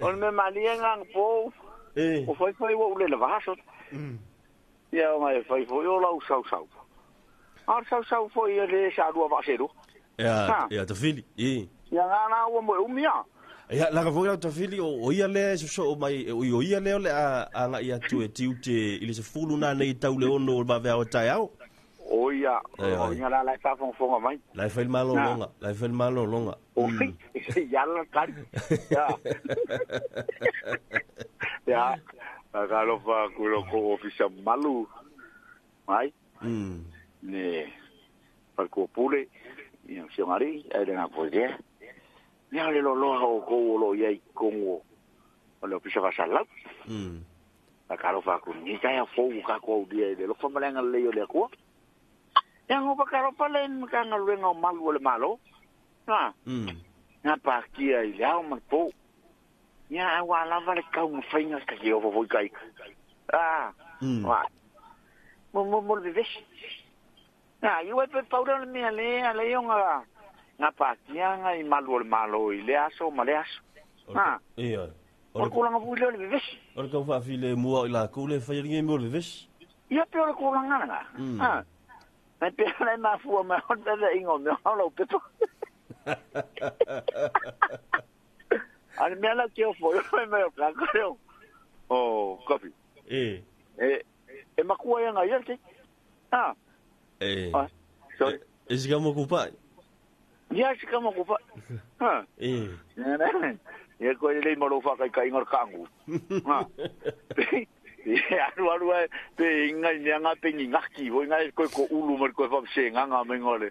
O le mea malie ga po. E. O fai fai ua ule le vaso. Ia o ngai fai foi o lau sau sau. A sau sau foi e le sa lua vaaselu. Ia, ia tafili. E. Ia ngā la ua mo umi ia. Ia, laka foi lau tafili o ia lea e sosoo mai, o ia lea o le a agai atu e tiute i le 10 na nei tau le 6 o le vaveao o taeao. O ia, o ia la la e faafogafoga mai. La e fai le malologa, la e fai le malologa. O ia la tali. Ia. Ia, faatalofa atu i lo outou ofisa mamalu mai. Le faletua pule, ia afioga alii, ae le gata foi i lea. Ia o le loaloa o outou o lo o i ai i totonu o le ofisa faasalalau. Faatalofa atu i lenei taeao fou ua tatou aulia i le alofa ma le agalelei o le Atua. Ia na faatalofa le Matagaluega o Malu o le Malo, na patia i le ao ma le po. Ia aua lava le taumafaiga ta te ofo foi tai. Mo le vevesi. Ia ua pe pau lea o le mea lea alai ona gapatia ngai malu o le Malo i lea aso ma lea aso. Ia. O le tulaga foi lea o le vevesi. O le tau faafilemu o i latou le faia lenei mea o le vevesi. Ia pe o le tulaga lena. Mai pe ala e mafua mai o le feaveaiga o mea o lau pepa. A le mea la te ofo i o mai o kaka leo. O kopi. E. E makua ia ngai ia te. E. Sorry. E sika mo kupai. Ia sika mo kupai. E. Ia koe lei malo whakai ka inga kangu. Ia alu alu e pe inga i mea ngā pe ngi ngaki. Hoi ngai koe ko ulu mai koe whapse nganga me ngole.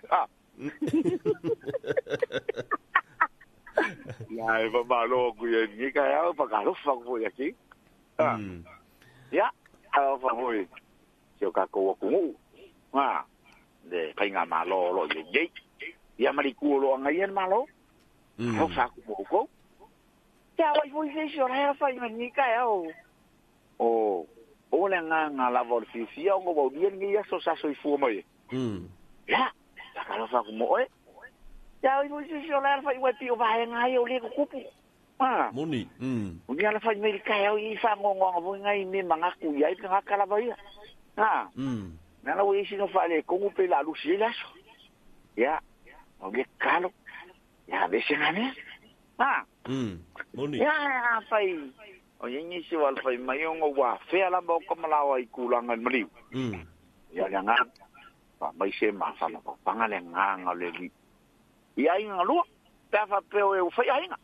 Ia e whamalo ku ia ni ka au whakalofa ku ia ki. Ia, au whahoi. Sio ka kou aku ngu. Le painga malo lo ye ye. Ia mariku lo anga ia malo. Au whaku mo kou. Ia wai foi se sio la whai ma ni ka au. O o le nga nga lava o le fiafia o ngau aulia ni aso sa soifua mai. Ia, whakalofa ku mo oe. Ia wai foi se sio la whai wai pi o vaenga ai o le kukupu. Moni. O ni ala whai mai ka au i whangongonga voi ngai me mangaku ia i ngā kalava ia. Nana ua isi no whale kongu pe la lusi e laso. Ia, o le kalo. Ia, vese ngā mea. Moni. Ia, a whai. O ia nisi o ala whai mai o ngā wā whea lava o kamalawa i kūlanga i mariu. Ia, le ngā. Wha mai se mawhana whapanga le ngā ngā le li. Ia inga ngā lua. Pea whapeo e o whai ainga.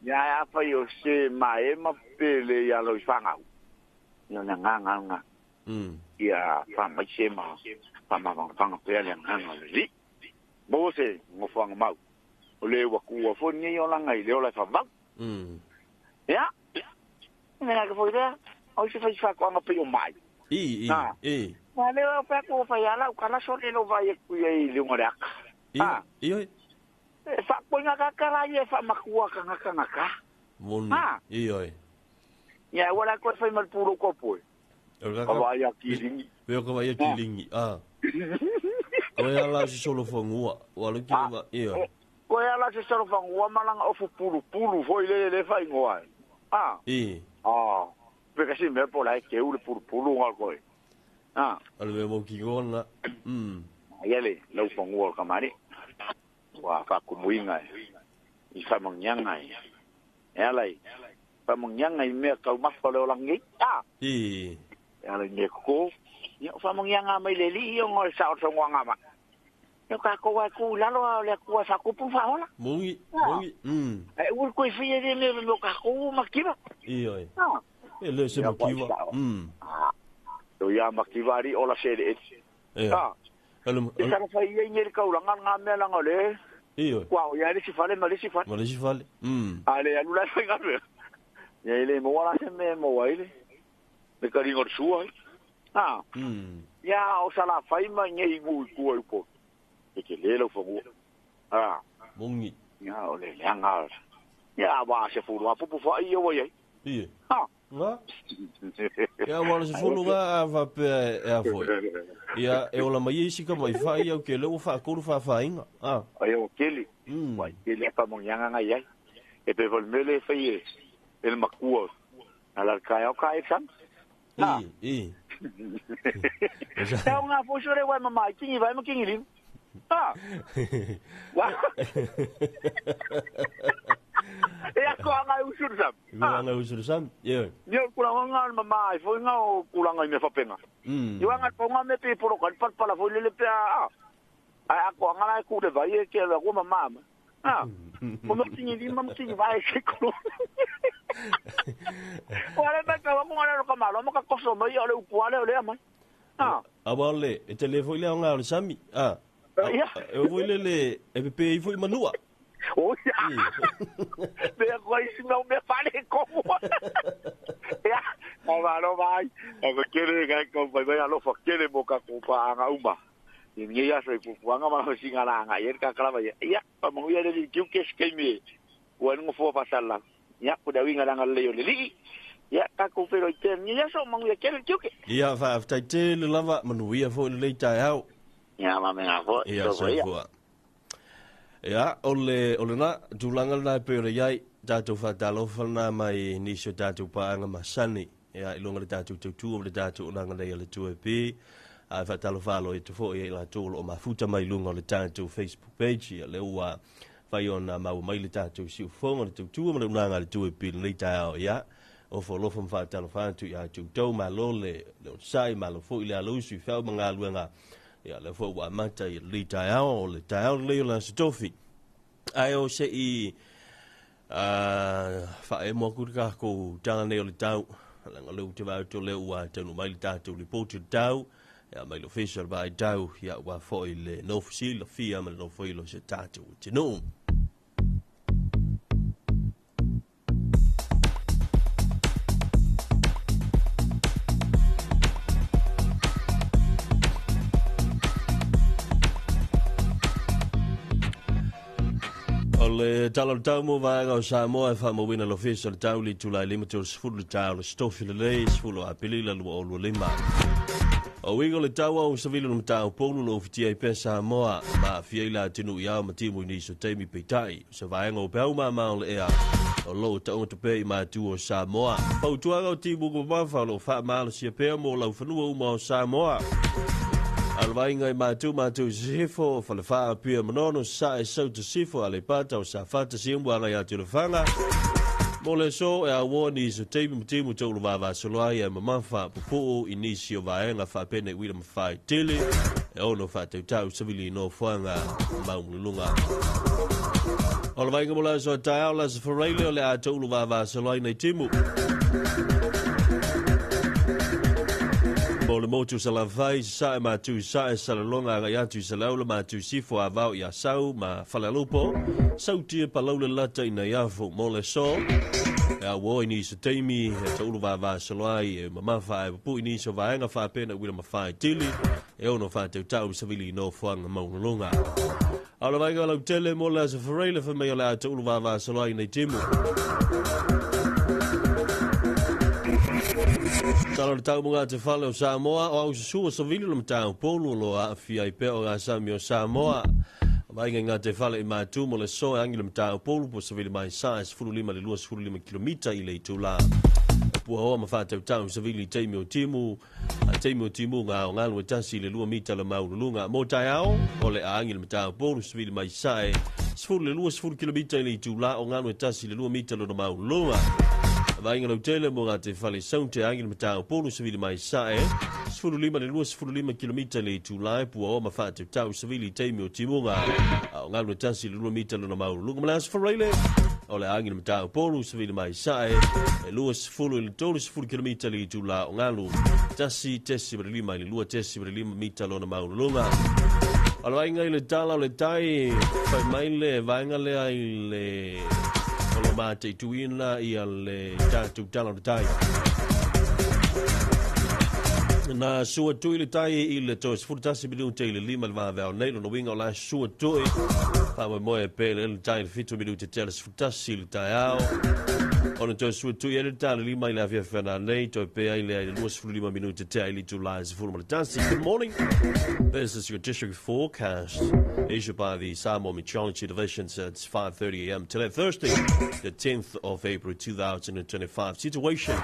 Ia, a whai o se maema pele ia lo i whangau. Ia le ngā ngā ngā. Ia wha mai se ma wha pea le ngā ngā le li. Mo se ngō whanga mau. O le wakua fo ni o langa i le ola e whavau. Ia. Mea ka foi lea. O se whai whakoanga pe o mai. I. E. Wa leo o whaku o whai ala o kala so le lo vai e kuia i leunga le aka. I. I. E whakoinga kakara i e whamakua ka ngaka ngaka. Moni. I oi. Ia wala koe whai malpuro kopo e. Ka vai a kiringi. Peo ka vai a kiringi. Koe ala se solo fangua. Wala ki va. Ia. Koe ala se solo fangua malanga o fupulu pulu foi le le whai ngoa. I. Pe kasi mea po lai ke ule pulu pulu ngal koe. Ale me mo ki ngona. Ia le lau fangua o kamari. Wa whakumuinga e. I whamangianga e. E alai. Whamangianga i mea kau mafa le o langi. I. E alai me koko. Ia whamangianga mai le li i o ngoi sa o songoanga ma. Ia ka koa ku lalo a le kua whakupu whahola. Mongi. E ul koe whia re me me ka kou makiwa. I oi. E le se makiwa. To ia makiwa ri ola se le. E. E sara whai ia i ngere kauranga ngā mea langa le. I oi. Kua o ia le sifale ma le sifale. Ma le sifale. Ale alu la whai ngā mea. Ia ile mo wala se me mo waile. Me karinga o sua. Ia o sala whai ma nge ingu i kua upo. E ke lelo whangua. Mongi. Ia o le leanga. Ia wa se fulu a pupu whai ia wai ai. Ia. Nga? Ia wala se fulu nga a whapea e a foi. Ia e ola mai isi ka mai whai au ke leo wha koru wha whainga. Ai o keli. Wai keli a whamongianga ngai ai. E pe fo le mele fai e e le makua. Ala ka au ka e san. I, i. Tau ngā fo le wai mama kingi vai ma kingi lim. Ha. Wa. E ako anga usuru sam. Ua anga usuru sam. Ie. Ni o kula ngā mama ai fo ngā o kula ngā me fapenga. Ni anga po ngā me pe poro ka pal pala fo lele pe a. Ai ako anga lai ku le vai e ke la ko mama. Ha. Mo mo kingi lim mo kingi vai ke ko. Wale me ka mo ngā ka malo mo ka koso mai o le upu ale o le mai. Ha. A wale, e te le foi le anga o le sami. Ah. Ia. E o foi le le e pepe i foi manua. O ia. Me ko isi me me fale ko. Ia. O va no vai. E ko kere ka ko vai vai alo fa kere mo ka ko pa anga uma. I ngi ia so ku anga ma singa la anga ia ka kala vai. Ia pa mo ia le ki ke ske mi. Wa ngo fo pa sala. Ia ku da winga langa le yo le li. Ia ka ku fero i te ngi ia so mo ia kere ki ke. Ia fa aftai te le lava manuia fo le tai au. Ia ma me nga fo. Ia so fo. Ia o le na tulaga lena e pei o le iai tatou faatalofa lena mai nisi o tatou paaga masani ia i luga le tatou tautua ma le tatou olaga nei a le Atua e pe ae faatalofa alo atu foʻi ai latou o loo mafuta mai luga o le tatou Facebook page ia lea ua fai ona maua mai le tatou siufofoga le tautua ma le ulaga a le Atua e pe lenei taeao ia ofo alofa ma faatalofa atu ia te outou malo le onosai malo foʻi le alausu i feau ma galuega ia lea foi ua amata i lenei taeao o le taeao lelei o le Aso Tofi. Ae o se i faaemo aku le takou taga nei o le tau. Leaga lea ua te vaai atu lea ua taunuu mai le tatou lipoti o le tau. Ia mai le ofisa o le vaai tau ia ua foi le nofo silafia ma le nofoilo o se tatou atunuu. O le tala o le tau mo vaega o Samoa e faamauina le ofisa o le tau le itula e 5:30 le taeao o le Aso Tofi lelei 10 o Aperila 2025. O uiga o le tau au savili o le mataupu lo ufitia ai pea Samoa ma aafia ai le atunuu i ao ma timu i nisi o taimi peitai. O se vaega o peau mama o le ea o loo taoto pea i matua o Samoa. Fautuaga o timu mamafa o loo faamalosia pea mo laufanua uma o Samoa. Alavainga i mātou mātou sifo, Falefaa pia manono, sae sauta sifo, Aleipata o Safata siamuaga ia Tulefaga. Mo le aso e auoa nisi o taimi ma timu taulu vavasolo ai e mamafa pupuu i nisi o vaega faapena i uila mawhai tele e ono faatautau savili i nofoaga maumululuga. O le vainga mo le aso a taeao le aso Faraile o le a taulu vavasolo ai nei timu. Mo le motu Salafai, Sae Matu Sae Salelologa agai atu i Saleaula Matu Sifo Avao i Asau ma Falealupo Sautia Palaula Lata i Naiafu mo le aso e auo i nisi o taimi e taulu vavasolo ai e mamafa ae pupuu i nisi o vaega faapena uila mawhai tili e ono faatautau ma savili i nofoaga maululuga. A o le vaega lautele mo le aso Faraile fai mai o le a taulu vavasolo ai nei timu. Tala o le tau mo ngā te whale o Samoa, o au susu o savili o le matau polu o loa aafia ai pea o ngā sami o Samoa. Vainga i ngā te whale i mātū mo le so e angi le matau polu po savili mai sa e 15 le 25 kilomita i le itula. Pua hoa ma whātautau savili i teimi o timu, a teimi o timu ngā o ngālu e tasi le 2 mita le maululuga. Mō taeao, o le a angi le matau polu savili mai sa e 10 le 20 kilomita i le itula o ngālu e tasi le 2 mita le maululuga. Vainga lautele mo ngā te whale saunte angi le matau polu savili mai sa e 15 le 25 kilomita le itula e pua o ma whātautau savili i teimi o timunga. A o ngālu e tasi le 2 mita le maululuga. Ma le aso Faraile, o le angi le matau polu savili mai sa e 20 i le 30 kilomita le itula o ngālu tasi tesi ma le lima i le lua tesi ma le lima mita lona maululuga. O le vainga i le tala o le tai, fai mai le vaenga lea i le o lo mataituina ia le tatou tala o le tai. Na sua tui le tai i le toe 11 minute i le 5 le vaveao nei, lona uiga o la sua tui. Faamoemoe pe le tai le 7 minute tea le 11 i le taeao. Ona toe sua tui ai le tai le 5 i le afiafi nei, toe pe ai lea i le 25 minute tea i le itula e 11. Good morning. This is your district forecast issued by the Samoa Meteorology Division at 5:30 a.m. today, Thursday, the 10th of April 2025. Situation.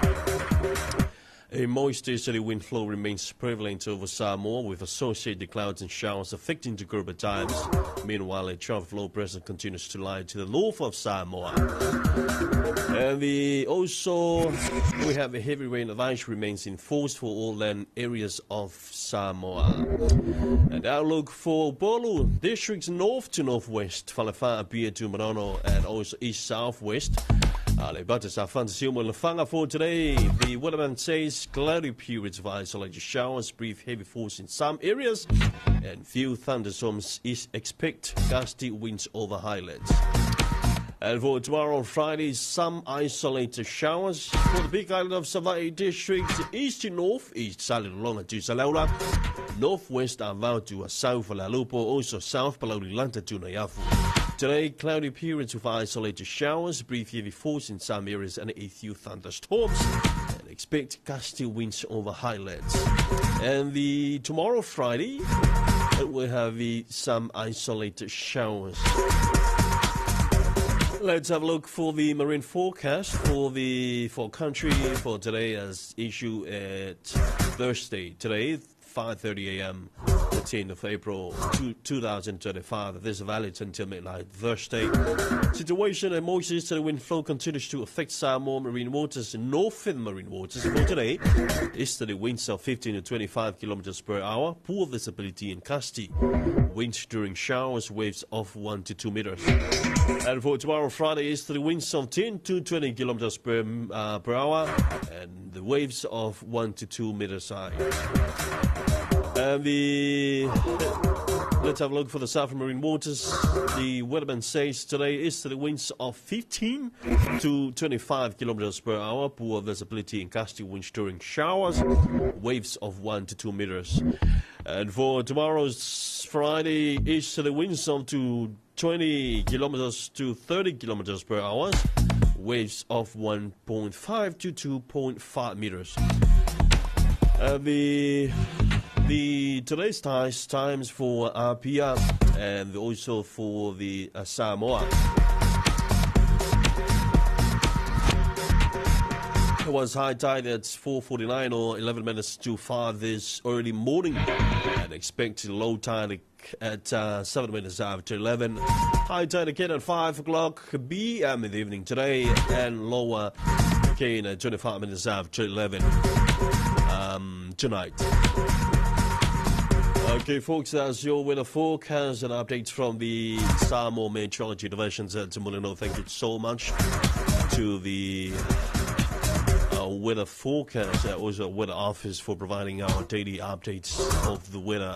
A moist easterly wind flow remains prevalent over Samoa, with associated clouds and showers affecting the group at times. Meanwhile, a trough low pressure continues to lie to the north of Samoa. And also, we have a heavy rain advisory remains in force for all land areas of Samoa. And outlook for Upolu, districts north to northwest, Falefa, Apia to Manono, and also east southwest. For today, the weatherman says cloudy periods of isolated showers, brief heavy falls in some areas, and few thunderstorms is expect gusty winds over highlands. And for tomorrow, Friday, some isolated showers for the big island of Savaii district, east to north, east Salilolonga to Salaula, northwest Avao to south Lalupo, also south Palauli Lanta to Neiafu. Today, cloudy periods with isolated showers, brief heavy falls in some areas, and a few thunderstorms. And expect gusty winds over highlands. And the tomorrow, Friday, it will have some isolated showers. Let's have a look for the marine forecast for country for today as issued at Thursday today, 5:30 a.m., the 10th of April 2025. This is valid until midnight Thursday. Situation and moist easterly wind flow continues to affect Samoa marine waters and northern marine waters for today. Easterly winds of 15 to 25 kilometers per hour, poor visibility and gusty. Winds during showers, waves of 1 to 2 meters. And for tomorrow, Friday, easterly winds of 10 to 20 kilometers per hour, and the waves of 1 to 2 meters high. And let's have a look for the southern marine waters. The weatherman says today easterly winds of 15 to 25 kilometers per hour, poor visibility and gusty winds during showers, waves of 1 to 2 meters. And for tomorrow's Friday, easterly winds of to 20 kilometers to 30 kilometers per hour, waves of 1.5 to 2.5 meters. The today's times for Apia and also for the Samoa. It was high tide at 4:49 or 11 minutes to 5 this early morning, and expected low tide at 7 minutes after 11. High tide again at 5 o'clock p.m. in the evening today, and lower again at 25 minutes after 11 tonight. Okay, folks, that's your weather forecast and updates from the Samoa Meteorology Division at Mulino. Thank you so much to the weather forecast, also weather office, for providing our daily updates of the weather.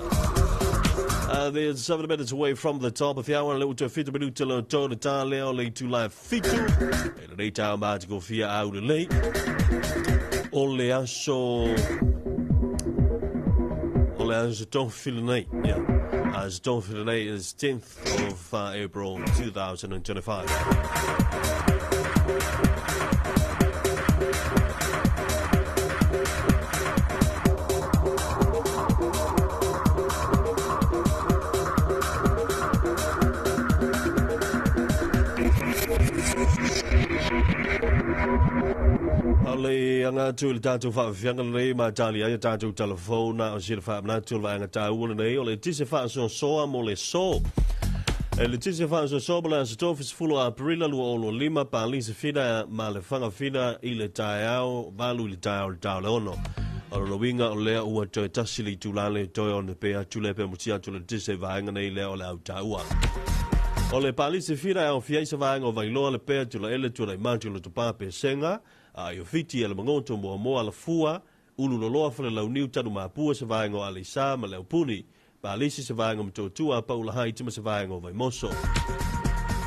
There's 7 minutes away from the top of the hour. Le uta 7 minute le tō tā leo le tu lai fitu. E le reita au mātiko fia au le lei. O le aso... O le aso tō whilanei. Yeah. Aso tō whilanei is 10th of April 2025. Le anga atu le tātou whaafianga nei ma tali ai tātou telefona o sira whaamnatu le vaanga tāua nei o le tise whaasoasoa mo le so. E le tise whaasoasoa mo le aso tō fulu Aprila lua olo lima pa lisa whina ma le whanga whina i le taeao, valu i le taeao le tao le ono. O le winga o lea ua toe tasi le itulale toe o ne pea tule pe mutia tule tise vaanga nei lea o le au tāua. O le palisi whina e o fiaisa vaanga o vailoa le pea tula ele tula i mātu le tupā pe senga. I o fiti e le mangoto moa moa la fua, ulu loloa whale lau niu tanu mapua se vaenga o Alisa ma leo puni, palisi se vaenga o mtotua paula hai tima se vaenga o Vaimoso.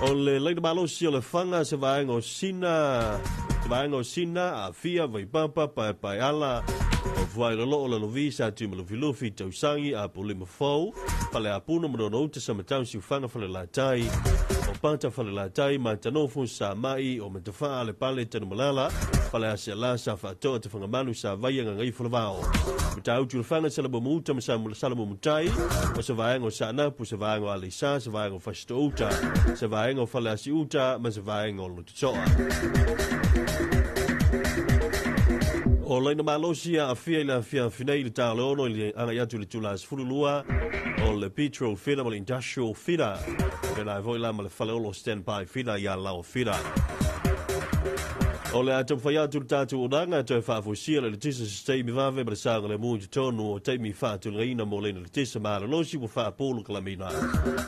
O le leina malosi o le whanga se vaenga o Sina, se vaenga o Sina, Afia, Vaipapa, Paepaeala, O Fuailolo o Lalovi sa tu Malufilufi Tausangi a Pulima Fou Fale Apuna Manono Uta Samatau Siufaga Falelatai O Pata Falelatai Matanofo Sa Mai o Matafaa Le Pale Tanumalala Fale Asiala Sa Faatoa Te Whangamalu Sa Vaia Ngangai Fulavao Matautu le Fanga Salamumu Uta ma Salamumu Tai o sa vaega o Saanapu sa vaega o Aleisa sa vaega o Fasitouta sa vaega o Faleasi Uta ma sa vaega o Lototoa. O laina malosi a afia i le afiafi nei le taleono i le agai atu i le tula 12 o le petrol feeder ma le industrial feeder. Pena ai foi la ma le faleolo standby feeder ia lao feeder. O le a taumafai atu le tatou onaga toe faafoisia le letisa se taimi vave ma le saga le mu i totonu o taimi faatulagaina mo leina letisa malolosi ua faapulu kalamina.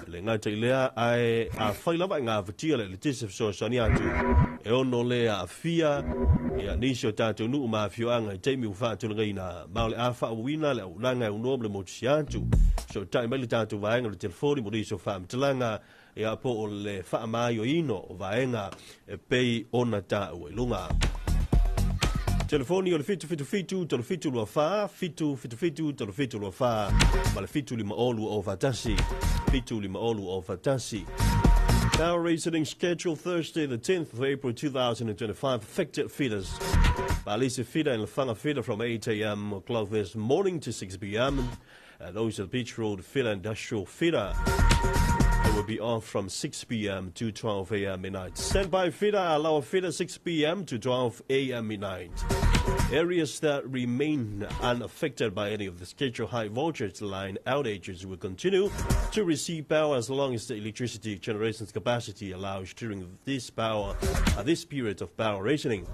Le gata i lea ae afai lava e gafatia le letisa fesoasoani atu e ono le aafia ia nisi o tatou nuu ma afioaga i taimi ua faatulagaina ma o le a faauuina le auaunaga e aunoa ma le motusi atu. Sotai mai le tatou vaega o le telefoni mo nisi o faamatalaga ia po o le faamaioino o vaega e pei ona taua i luga. Telefoni o le 777 3724 777 3724 ma le 750 o fatasi 750 o fatasi. Power rationing schedule Thursday the 10th of April 2025 affected feeders. Balisa feeder and Lafanga feeder from 8 a.m. o'clock this morning to 6 p.m. And those are the Beach Road feeder industrial feeder. It will be off from 6 p.m. to 12 a.m. midnight. Standby feeder, allow feeder 6 p.m. to 12 a.m. midnight. Areas that remain unaffected by any of the scheduled high voltage line outages will continue to receive power as long as the electricity generation capacity allows during this period of power rationing.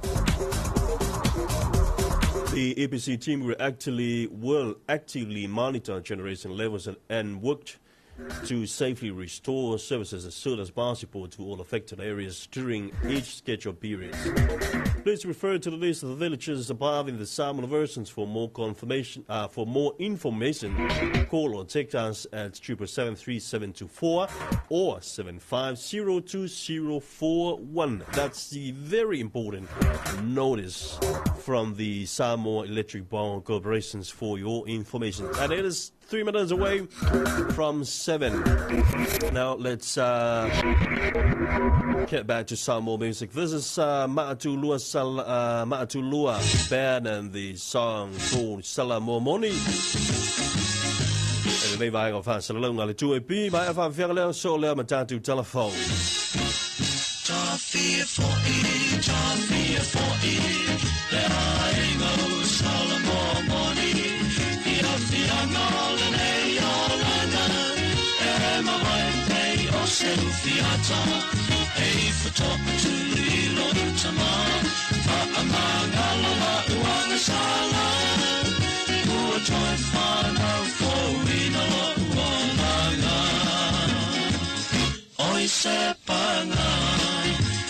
The EPC team will actively monitor generation levels and work to safely restore services as soon as possible to all affected areas during each scheduled period. Please refer to the list of the villages above in the Samoan versions for more confirmation. For more information, call or text us at 7773724 or 7502041. That's the very important notice from the Samoa Electric Power Corporations for your information. And it is 3 minutes away from 7. Now let's get back to some more music. This is Ma'atulua Band and the song called Salamomoni. E lenei vaega o faasalalauga le 2AP mai afaafeaga lea so lea matatu telefone. Ta fia foi, le aiga o Salamomoni, fia fianga le nei olaga, e mawai pei o se ufiata, e whatoka tuli lo utama, whaamangalo la uanga sala, ua toi whanau fōina lo uolanga. Oi se panga,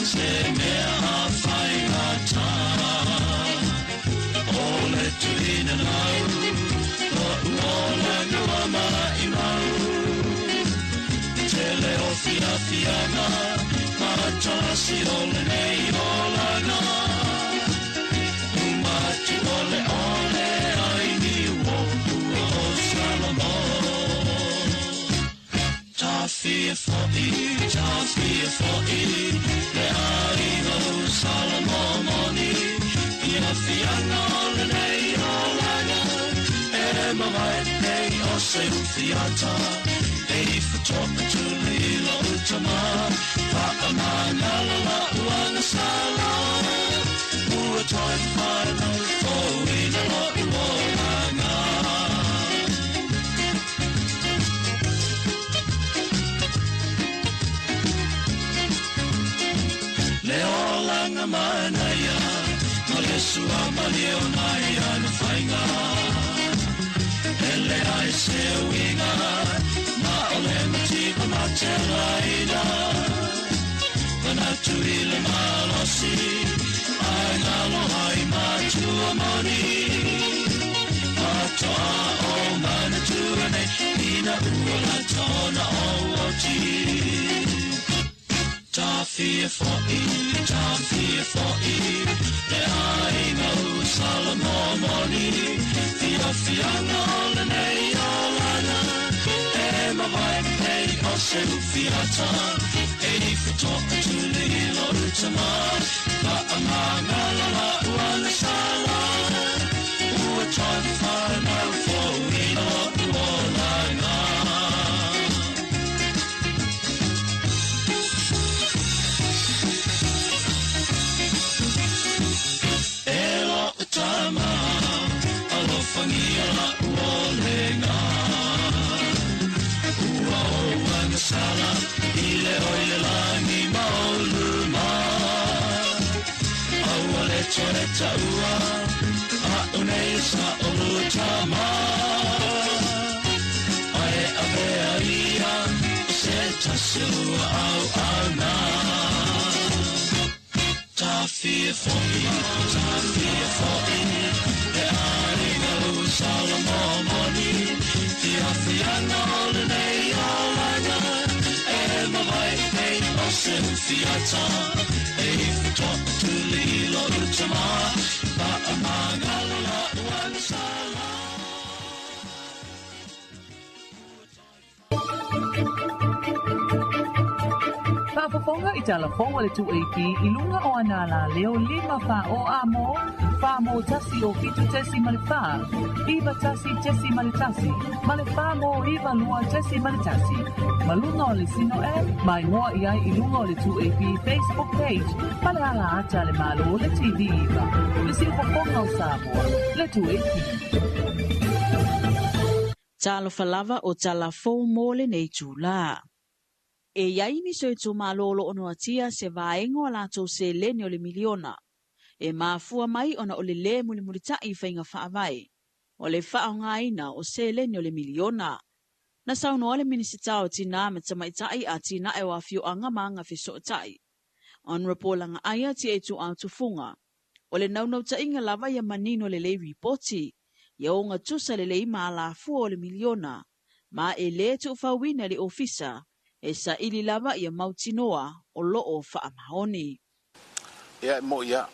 se mea a whaingata, o le tuina nau, lo uolanga wa mai mau. Te leo fia fianga, matasi o le nei olanga. Umatu o le ole ai ni o ua o Salamo. Ta fia foi, le aiga o Salamomoni, fia fianga o le nei olanga, e mawai pei o se ufiata, e whatoka tuli lo utama, whaamangalo la uanga sala, ua toi whanau fōina lo uolanga. Le olanga manaia, ma le sua ma le onaia na whainga. E le ai se uinga, ma o le matipa ma te laina. Manatu i le malosi, ai ngalo ai matua moni. Matoa o manatua nei, ina ua la tōna o oti. Ta fia foi, le aiga o Salamomoni, Fiafiaga o lenei olaga e mavae nei o se ufiata e ifo toʻatuli i loʻu tamā faamagalo laʻu agasala ua toe fanau fou i loʻu olaga. E loʻu tamā alofagia laʻu olega ua ou agasala i le oi le lagi ma o luma aua le toe taua aʻu nei sa o lua tamā ae avea ia o se tasi o lua auauna. Tafia foʻi, tafia foʻi, e aiga ua sala moni. Fiafiaga o lenei olaga e mavae nei o se ufiata e ifo toʻatuli i loʻu tamā faamagalo laʻu agasala. Faafofoga i tala fou a le 2AP i luga o ana la leo 5 fa o a mo, fa mo tasi o 7 tesi ma le fa, 9 tasi tesi ma le tasi, ma le fa mo 9 lua tesi ma le tasi. Ma luga o le sino e, mai ngoa i ai i luga o le 2AP Facebook page, ma le ala ata le malo le TV iva. Le siufofoga o Samoa, le 2AP. Talofa lava o tala fou mo lenei itulā. E iai nisi o itumalo o loo noatia se vaega o a latou seleni o le miliona. E mafua mai ona o le lē mulimulitaʻi i faiga faavae o le faaaogaina o seleni o le miliona. Na saunoa le Minisita o Tinā ma Tamaitai Atinae o Afioaga ma Agafesootai, Honourable Lagaaia Tiaituau Tufuga, o le naunautaiga lava ia manino lelei ripoti, ia ogatusa lelei ma alafua o le miliona, ma e lē tuufauina e le ofisa e saili lava ia mautinoa o loo faamaoni. Ia e moʻi a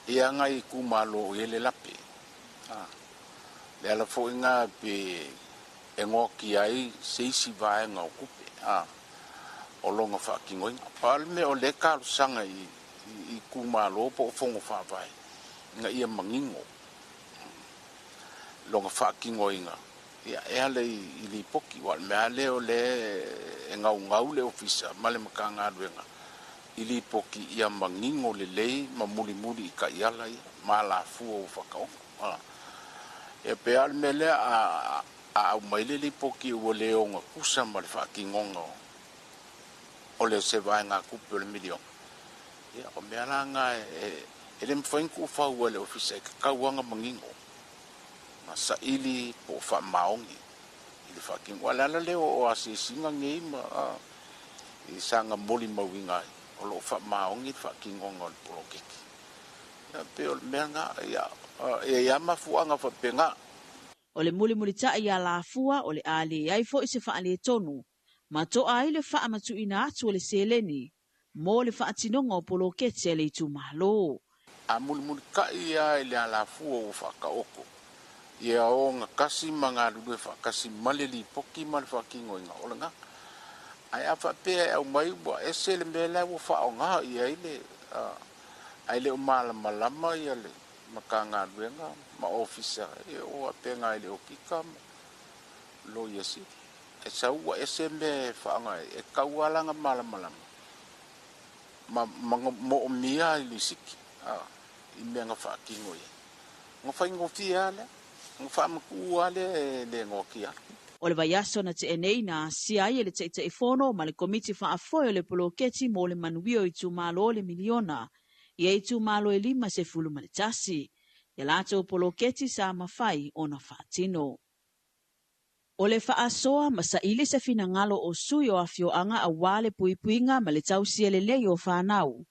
ia agai i itumalo o i ai le lape. A le ala foi lena pe e goatia ai se isi vaega o tupe a o lona faatinoina. Pau le mea o lea e talosaga i itumalo po o fono faavae ina ia manino lona faatinoina ia e ala i lipoti. Aua o le mea lava lea o lea e gaugau le ofisa ma le Matagaluega i lipoti ia manino lelei ma mulimuli i taiala ia ma alafua ua faataoto. Ia pe a o le mea lea a aumai le lipoti ua le ogatusa ma le faatinoga o le se vaegatupe o le miliona, ia o mea la na e le mafai ona tuufaua e le ofisa e tatau lava ona manino ma saili po o faamaoni i le faatinoga. O le ala lea o asiasiga nei ma i saga molimauina ai o loo faamaoni le faatinoga o le poloketi. Ia pei o le mea lena, ia e i ai lava mafuaaga faapena. O le mulimulitaʻi alafua o le a leai foʻi se faaletonu ma toa ai le faamatuuina atu o le seleni mo le faatinoga o poloketi a le itumalo. A mulimulitai lava i le alafua ua faataoto, ia ogatasi ma galulue faatasi ma le lipoti ma le faatinoina o lena. Ae a faapea e aumai ua ese le mea lea ua faaaoga i ai le ae le o malamalama ia le Matagaluega ma ofisa e oo faapena i le okika ma loia sili. E sau ua ese mea e faaaoga ai, e tatau lava la ona malamalama ma moomia i lisiti i mea na faatino i ai. Ona faigofie lava lea, ona faamatuu lava lea e le goatia atu. O le vaiaso na tea nei na asia ai e le Taitaifono ma le Komiti Faafoe o le Poloketi mo le Manuia o Itumalo o le Miliona ia itumalo e 51 ia latou poloketi sa mafai ona faatino. O le faasoa ma saili se finagalo o sui o afioaga auā le puipuiga ma le tausia lelei o fanau.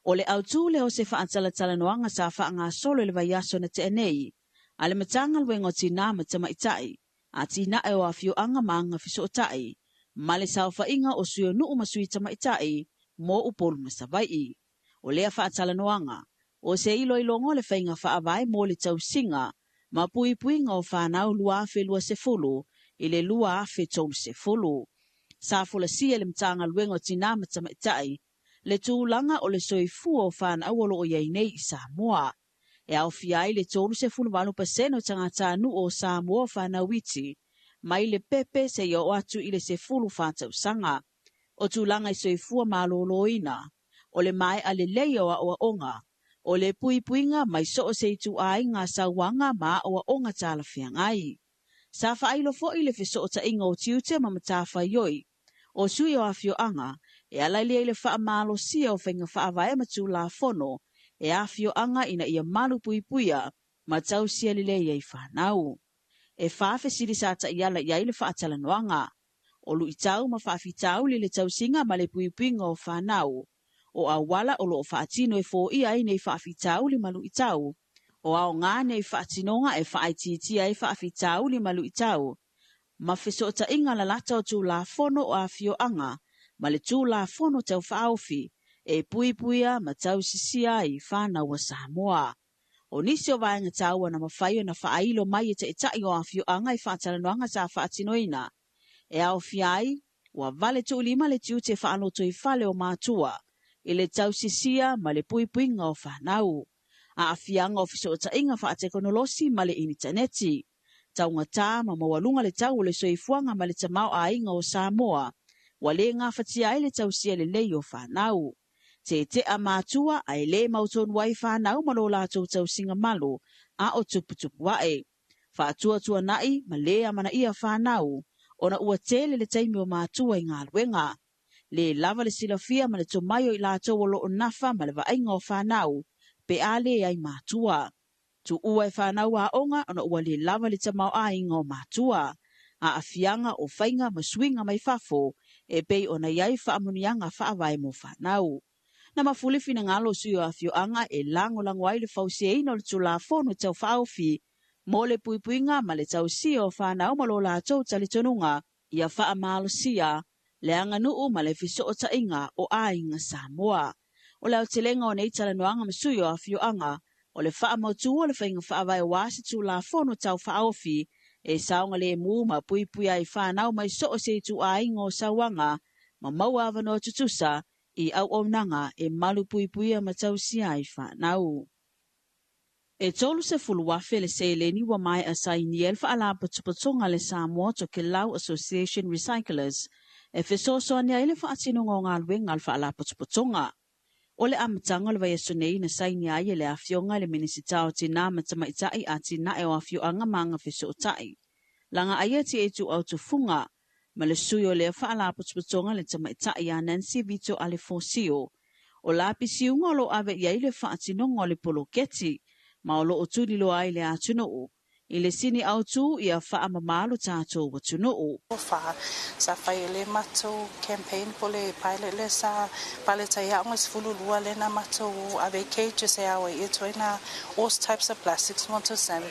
O le autū lea o se faatalatalanoaga sa faagasolo i le vaiaso na tea nei a le Matagaluega o Tinā ma Tamaitai, Atinae o Afioaga ma Agafesootai, ma le saofaiga o sui o nuu ma sui tamaitai mo Upolu ma Savaii. O lea faatalanoaga, o se iloiloga o le faiga faavae mo le tausiga ma puipuiga o fanau 2020 i le 2030. Sa folasia e le Matagaluega o Tinā ma Tamaitai le tulaga o le soifua o fanau o loo iai nei i Samoa. E aofia ai le 38% o tagatanuu o Samoa fanau iti, mai le pepe seia oo atu i le 14 tausaga. O tulaga i soifua malōlōina, o le mae'a lelei o aʻoaʻoga, o le puipuiga mai so o se ituaiga sauaga ma aʻoaʻoga talafeagai. Sa faailo foʻi le fesootaiga o tiute ma matafaioi o sui o afioaga e ala lea i le faamalosia o faiga faavae ma tulafono e afioaga ina ia malu puipuia ma tausia lelei ai fanau. E 4 fesili sa ta'iala i ai le faatalanoaga. O luʻitau ma faafitauli le tausiga ma le puipuiga o fanau. O auala o loo faatino e foia ai nei faafitauli ma luʻitau. O aogā nei faatinoga e faaitiitia ai faafitauli ma luʻitau. Ma fesootaiga lalata o tulafono o afioaga ma le tulafono tau faaofi e puipuia ma tausisia ai fanau a Samoa. O nisi o vaega taua na mafai ona faailo mai e taʻitaʻi o afioaga i faatalanoaga sa faatinoina. E aofia ai, ua vale tuulima le tiute faalotoifale o matua i le tausisia ma le puipuiga o fanau. Aafiaga o fesootaiga faatekonolosi ma le initaneti. Taugatā ma maualuga le tau o le soifuaga ma le tamaoaiga o Samoa, ua lē gafatia ai le tausia lelei o fanau. Tete'a matua ae lē mautonu ai fanau ma lo latou tausiga malo a o tuputupu aʻe. Faatuatuanaʻi ma lē amanaia fanau, ona ua tele le taimi o matua i galuega. Lē lava le silafia ma le tomai o i latou o loo nafa ma le vaaiga o fanau, pe a lē ai matua. Tuua e fanau aoga ona ua lē lava le tamaoaiga o matua. Aafiaga o faiga ma suiga mai fafo e pei ona iai faamuniaga faavae mo fanau. Na mafuli finagalo o sui o afioaga e lagolago ai le fausiaina o le tulafono tau faaofi mo le puipuiga ma le tausia o fanau ma lo latou talitonuga ia faamalosia le aganuu ma le fesootaiga o aiga Samoa. O le aotelega o nei talanoaga ma sui o afioaga o le faamautū o le faiga faavae ua se tulafono tau faaofi e saogalemu ma puipui ai fanau mai so o se ituaiga o sauaga ma maua avanoa tutusa i auaunaga e malu puipuia ma tausia ai fanau. E 30,000 le seleni ua mae'a sainia e le Faalapotopotoga le Samoa Tokelau Association Recyclers e fesoasoani ai le faatinoga o galuega a le Faalapotopotoga. O le amataga o le vaiaso nei na sainia ai e le afioga i le Minisita o Tinā ma Tamaitai Atinae o Afioaga ma Agafesootai. Laga aia ti e ituau tufuga ma le sui o lea Faalapotopotoga le tamaitai a Nancy Vito Alefosio. O lapisiuga o loo ave i ai le faatinoga o le poloketi ma o loo tuliloa ai le atunuu i le sini autū ia faamamā lo tatou atunuu. Fa sa fai e le matou campaign po le pilot le sa pilot ai aoga 12 le na matou ave cages e ao ai e ituaiga all types of plastics mo tausaga.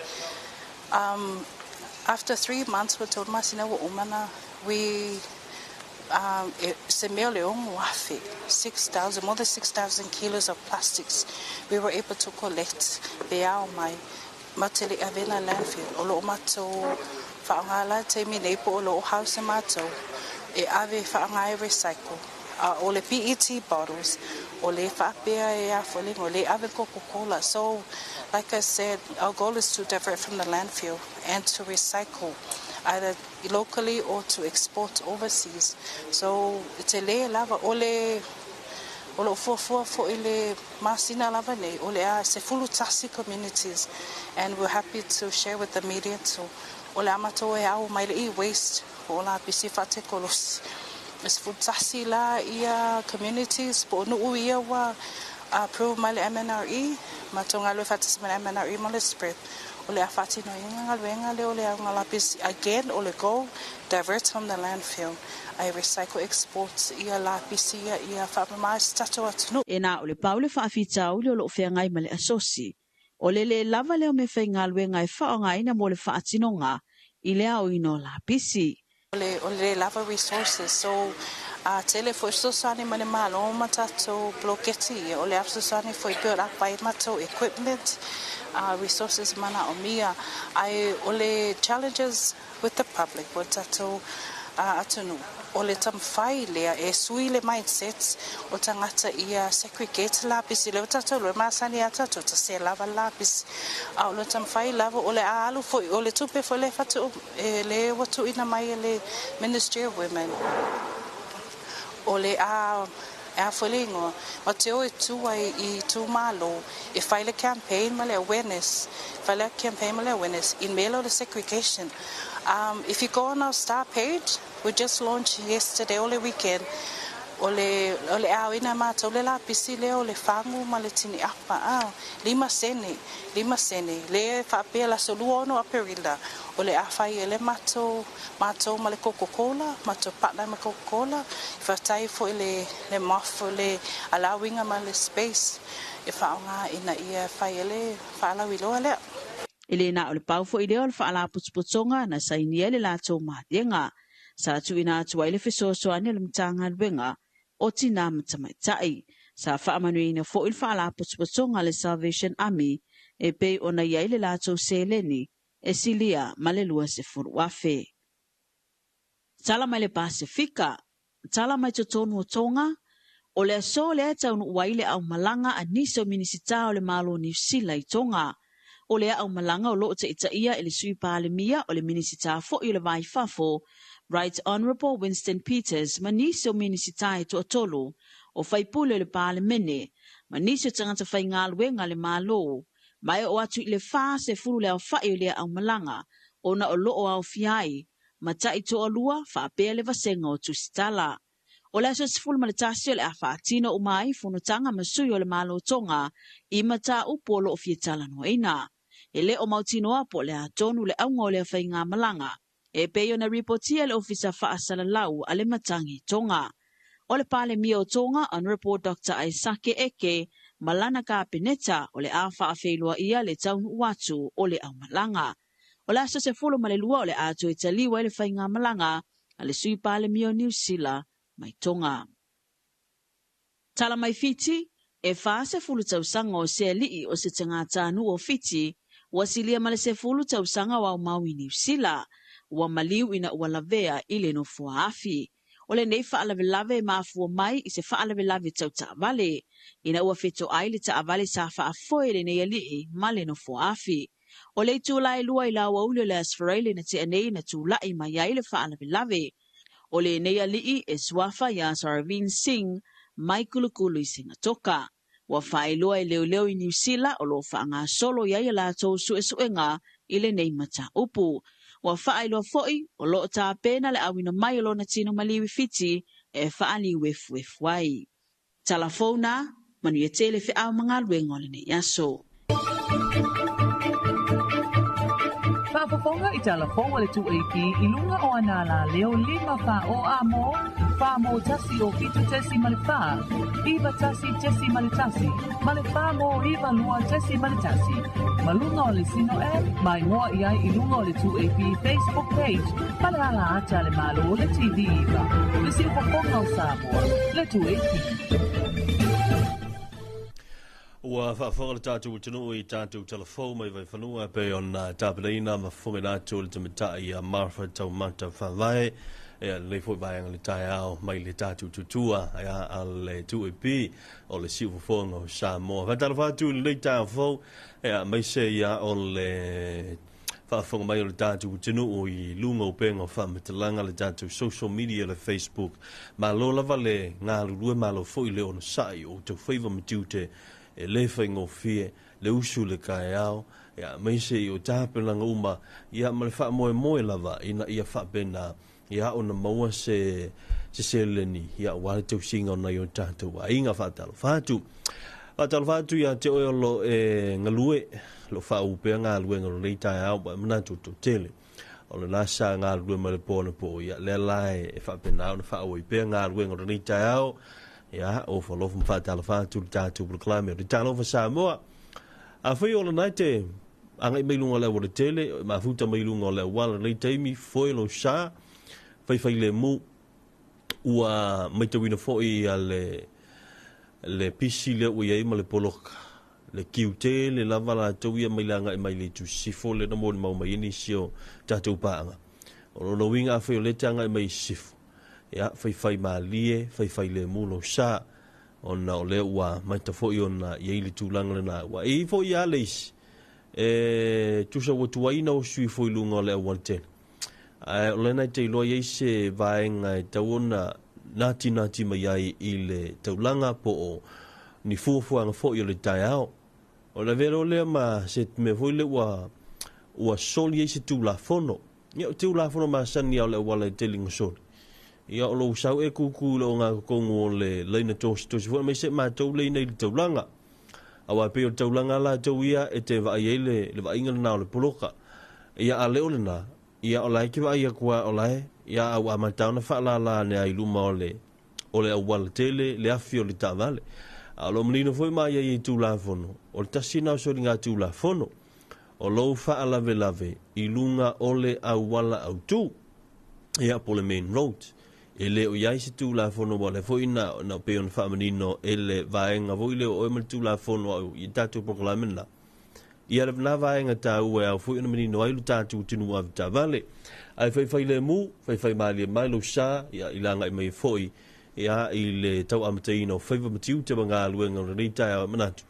After 3 months ua tolu masina ua uma na we e se mea o le 6,000, 6,000, more than 6,000 kilos of plastics we were able to collect pe ao mai ma te le ave na landfill. O loo matou faaaogā la taimi nei po o loo house matou e ave faaaogā e recycle. A o le PET bottles o le faapea e afolega o le ave Coca-Cola. So like I said, our goal is to divert from the landfill and to recycle either locally or to export overseas. So te le lava o le o loo fuafua foʻi le masina lava nei o le a 11 communities, and we're happy to share with the media to o le a matou e ao mai le e-waste po o lapisi faatekonolosi. E 11 la ia communities po o nuu ia ua approve mai le MNRE matou galue faatasi ma le MNRE ma le spread o le a faatinoina galuega lea o le aoga lapisi. Again, o le goal, divert from the landfill ae recycle, export ia lapisi ia ia faamamā se tatou atunuu. E na o le pau le faafitauli o loo feagai ma le asosi. O le lē lava lea o meafaigaluega e faaaogaina mo le faatinoga i le aoina o lapisi. O le lava resources, so A tele foi fesoasoani mai le Malo ma tatou poloketi ia, o le a fesoasoani foi pei o le a fai matou equipment, resources manaomia. Ae o le challenges with the public po o le tatou atunuu, o le taumafai lea e sui le mindset o tagata ia segregate lapisi. Lea ua tatou iloa e masani lava tatou, tasi lava le lapisi. A o le taumafai lava o le a alu foi, o le tupe foi lea faatu, lea ua tuuina mai e le Ministry of Women, o le a e a foi le igoa, ma te o e tu ai i itumalo e fai le campaign ma le awareness, fai le campaign ma le awareness i mea lea o le segregation. If you go on our star page, we just launched yesterday o le weekend, o le, o le aoina e matou le lapisi lea o le fagu ma le tini apa, 5 sene, 5 sene, lea e faapea le aso 26 Aperila, o le a fai e le matou, matou ma le Coca-Cola, matou partner ma Coca-Cola, faafetai foi le, le MOF le allowinga ma le space e faaaoga ina ia fai e le faalauiloa lea. E le na o le pau foi lea o le faalapotopotoga na sainia le latou maliega. Sa tuuina atu ai le fesoasoani a le Matagaluega o Tina ma Tamaitai. Sa faamanuiaina foi le faalapotopotoga le Salvation Army e pei ona i ai le latou seleni e silia ma le 20,000. Tala mai le Pasefika, tala mai totonu o Tonga, o le aso lea e taunuu ai le aumalaga a nisi o Minisita o le Malo Niu Sila i Tonga. O le aumalaga o loo taitaia e le Sui Palemia o le Minisita foi o le Va i Fafo, Right Honourable Winston Peters, ma nisi o Minisita e toatolu, o faipule o le Palemene, ma nisi o tagata faigaluega le Malo, ma e oo atu i le 40 le aofai o lea aumalaga, ona o loo aofia ai ma tai toalua faapea le vasega o Tusitala. O le aso 11 o le a faatino uma ai fonotaga ma sui o le Malo Tonga i mataupu o loo fia talanoaina. E le o mautinoa po o le atonu le auga o lea faigamalaga e pei ona ripotia le ofisa faasalalau a le Matangi Tonga. O le Palemia o Tonga, Honorable Dr. Aisake Eke, ma lana kapeneta o le a faafeiloaia le taunuu atu o le aumalaga. O le aso 12 o le a toe taliu ai le faigamalaga a le Sui Palemia o Niu Sila mai Tonga. Tala mai Fiti, e 40 tausaga o se alii o se tagatanuu o Fiti, ua silia ma le 10 tausaga o aumau i Niu Sila, ua maliu ina ua lavea i le nofoa afi. O lenei faalavelave e mafua mai i se faalavelave tau taavale, ina ua fetoai le taavale sa faafoe lenei alii ma le nofoa afi. O le itula e 2 i le aoauli o le Aso Faraile na tea nei na tula'i mai ai le faalavelave. O lenei alii e suafa ia Saravin Singh mai Kulukulu i Singatoka. Ua faailoa e leoleo i Niu Sila o loo faagasolo i ai a latou suesuega i lenei mataupu. Ua faailoa foi o loo tapena le auina mai o lona tino maliu i Fiti e faaliuefuefu ai. Tala fou na, manuia tele feau ma galuega o lenei aso. Faafofoga i tala fou a le 2AP i luga o ana alaleo 5 fa o a mo, fa mo 1 o 7.4, 91.1, ma le fa mo 92.1. Ma luga o le Sino app, mai moa i ai i luga o le 2AP Facebook page, ma le ala ata le Malo le TV iva. Le siufofoga o Samoa, le 2AP. Ua faafofoga le tatou atunuu i tatou talafou mai Vaifanua e pei ona tapenaina ma fofogaina atu le tamaitai ia Martha Taumata Faavae ia lenei foi vaega le taeao mai le tatou tutua ia a le 2AP o le siufofoga o Samoa. Faatalofa atu i lenei taeao fou ia aemaise ia o le faafofoga mai o le tatou atunuu i luga o upega o faamatalaga le tatou social media le Facebook. Malo lava le galulue, malo foi le onosai o outou faiva ma tiute e le faigofie le usu i le taeao ia aemaise i o tapenaga uma ia ma le faamoemoe lava ina ia faapena ia ona maua se seleni ia aua le tausiga o nai o tatou aiga. Faatalofa atu. Faatalofa atu ia te oe o lo e galue, lo faauu pea galuega o lenei taeao, ma e manatu o toatele o lena sa galulue mai le po na po ia lea la e faapena ona faaauau pea galuega o lenei taeao ia o falofa ma faatalofa atu le tatou polokalame o le Talofa Samoa. Afai o lena e te agai mai luga o le auala tele, mafuta mai luga o le auala lenei taimi, foe lo sa, faifai lemu. Ua maitauina fo'i a le pisi lea ua i ai ma le poloka. Le kiu tele lava latou ia mai le agai mai le itu sisifo lea na molimau mai ai nisi o tatou paaga. O lona uiga afai o lea e te agai mai i sisifo, ia, faifai malie, faifai lemu lou sa, ona o lea ua maita foi ona i ai le tulaga lena. Ua i ai foi lava le isi e tusa ua tuai ona oso ifo i luga o le aualatele. Ae o lena e te iloa i ai se vaega e tatau ona natinati mai ai i le taulaga po o ni fuafuaga foi o le taeao. O le avea loa lea ma se mea foi lea ua soli ai se Tulafono. Ia, o Tulafono masani lava o le auala e tele ina soli. Ia, o lou sau e kūkū i le ogatotonu o le laina tositosi foi aemaise matou laina i le taulaga. Aua e pei o le taulaga lava latou ia e te vaai ai le vaaiga lena o le poloka. Ia, a le o lena, ia o la e te vaai atu lava o la e, ia a ua amata ona faalala ane lava i luma o le o le auala tele le afi o le taavale. A o lo o manino foi ma aiaiai i Tulafono, o le tasi lena o soligatulafono o lou faalavelave i luga o le auala autu, ia po o le main road. E le o i ai se Tulafono ua lea foi na pei ona faamanino e le vaega foi lea o oe ma le Tulafono au i tatou polokalame lena. Ia lena vaega taua e ao foi ona manino ai lo tatou atunuu avetaavale. Ae faifai lemu, faifai malie mai lou sa, ia, i le agai mai foi ia, i le tau amataina o faiva ma tiute ma galuega o lenei taeao e manatu.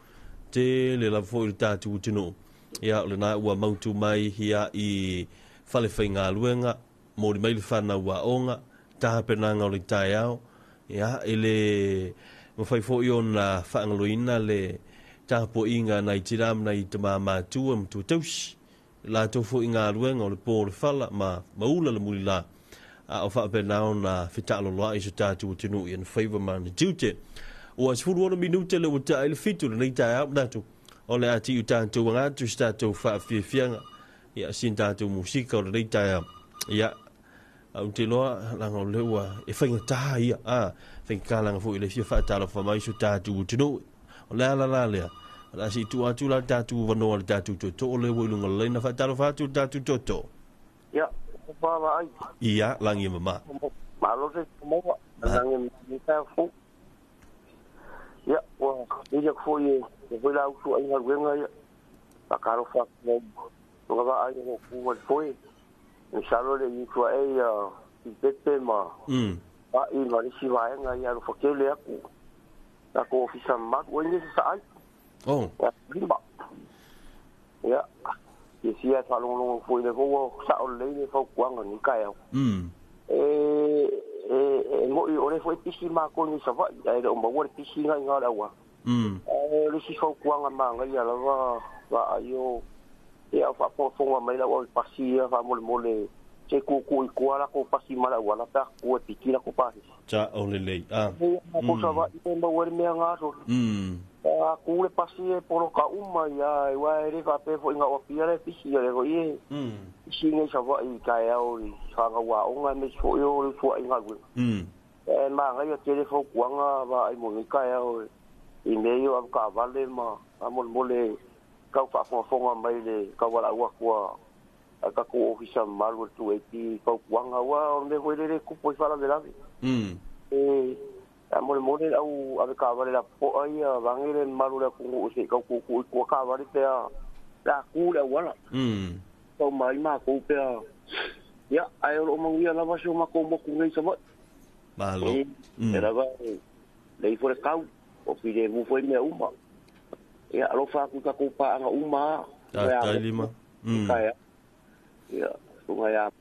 Tele lava foi lo tatou atunuu. Ia, o lena ua mautu mai ia, i fale faigaluega, moli mai le fanau aoga, tapenaga o le taeao, ia, e le mafai foi ona faagaloina le tapuaiga a nai tina ma nai tama matua ma tuatausi, latou foi galuega o le po o le fala ma ula le mulila, a o faapena ona fetaaloloai so tatou atunuu i ana faiva ma ana tiute. Ua 16 minute le ua taa i le 7 lenei taeao, manatu o le a tiu tatou agatu se tatou faafiafiaga, ia, sin tatou musika o lenei taeao. Ia, au te iloa leaga o lea ua e faigata ia, a faigata leaga foi le fia faatalofa mai so tatou atunuu. O le ala la lea, o le a se i tuu atu la le tatou avanoa i le tatou tootoo lea ua i luga o le laina. Faatalofa atu i le tatou tootoo. Ia, vaavaai. Ia, lagi e mama. Malo se maua, lagi e mama fou. Ia, ua ili atu foi e foi la usu ai galuega ia. Faatalofa atu nei. Tunga vaai o ku ma le foe. Masalo le i tua e ia i pepe ma ai ma le isi vaega ia alofa tele atu. Tatou ofisa mamalu, ua i ai se saai. Oh. Ia, lima. Ia, fiafia e faalogologo foi le foi ua sao lelei le fautuaga lenei taeao. E moi o lea foi e pisi matou i Savaii, ae le o maua le pisi na i ina o le auala. Ae o le isi fautuaga manaia lava vaai o ia o faafogafoga mai lau ave pasi ia faamolemole se tuutuu i tua latou pasi ma le auala pe a tutu e piki latou pasese. Sao lelei. A. Ia matou Savaii e maua ai le mea na sole. A tu le pasi e poloka uma ia aua e le faapea foi na o Apia la e pisi ia lea foi e pisi nei Savaii i taeao i fanau aoga aemaise foi o le usuai galuega. E manaia tele fautuaga vaai mo nei taeao i mea ia o avetaavale ma faamolemole tau faafogafoga mai le taualaau atu a tatou ofisa mamalu o le 2AP i fautuaga aua o le mea foi lele e tupu ai faalavelave. E faamolemole le au avetaavale lapopoa ia vaeane le mamalu o le atunuu se i tau tuutuu i tua taavale pe a tu le auala. Tau mai matou pe a ia ae o lo o manuia lava si o matou motu nei i Savaii. Malo. E lava e lei foi le tau, o filemu foi mea uma. Ia, alofa atu i tatou paaga uma lava. Faafetai Lima. Ia, susuga ia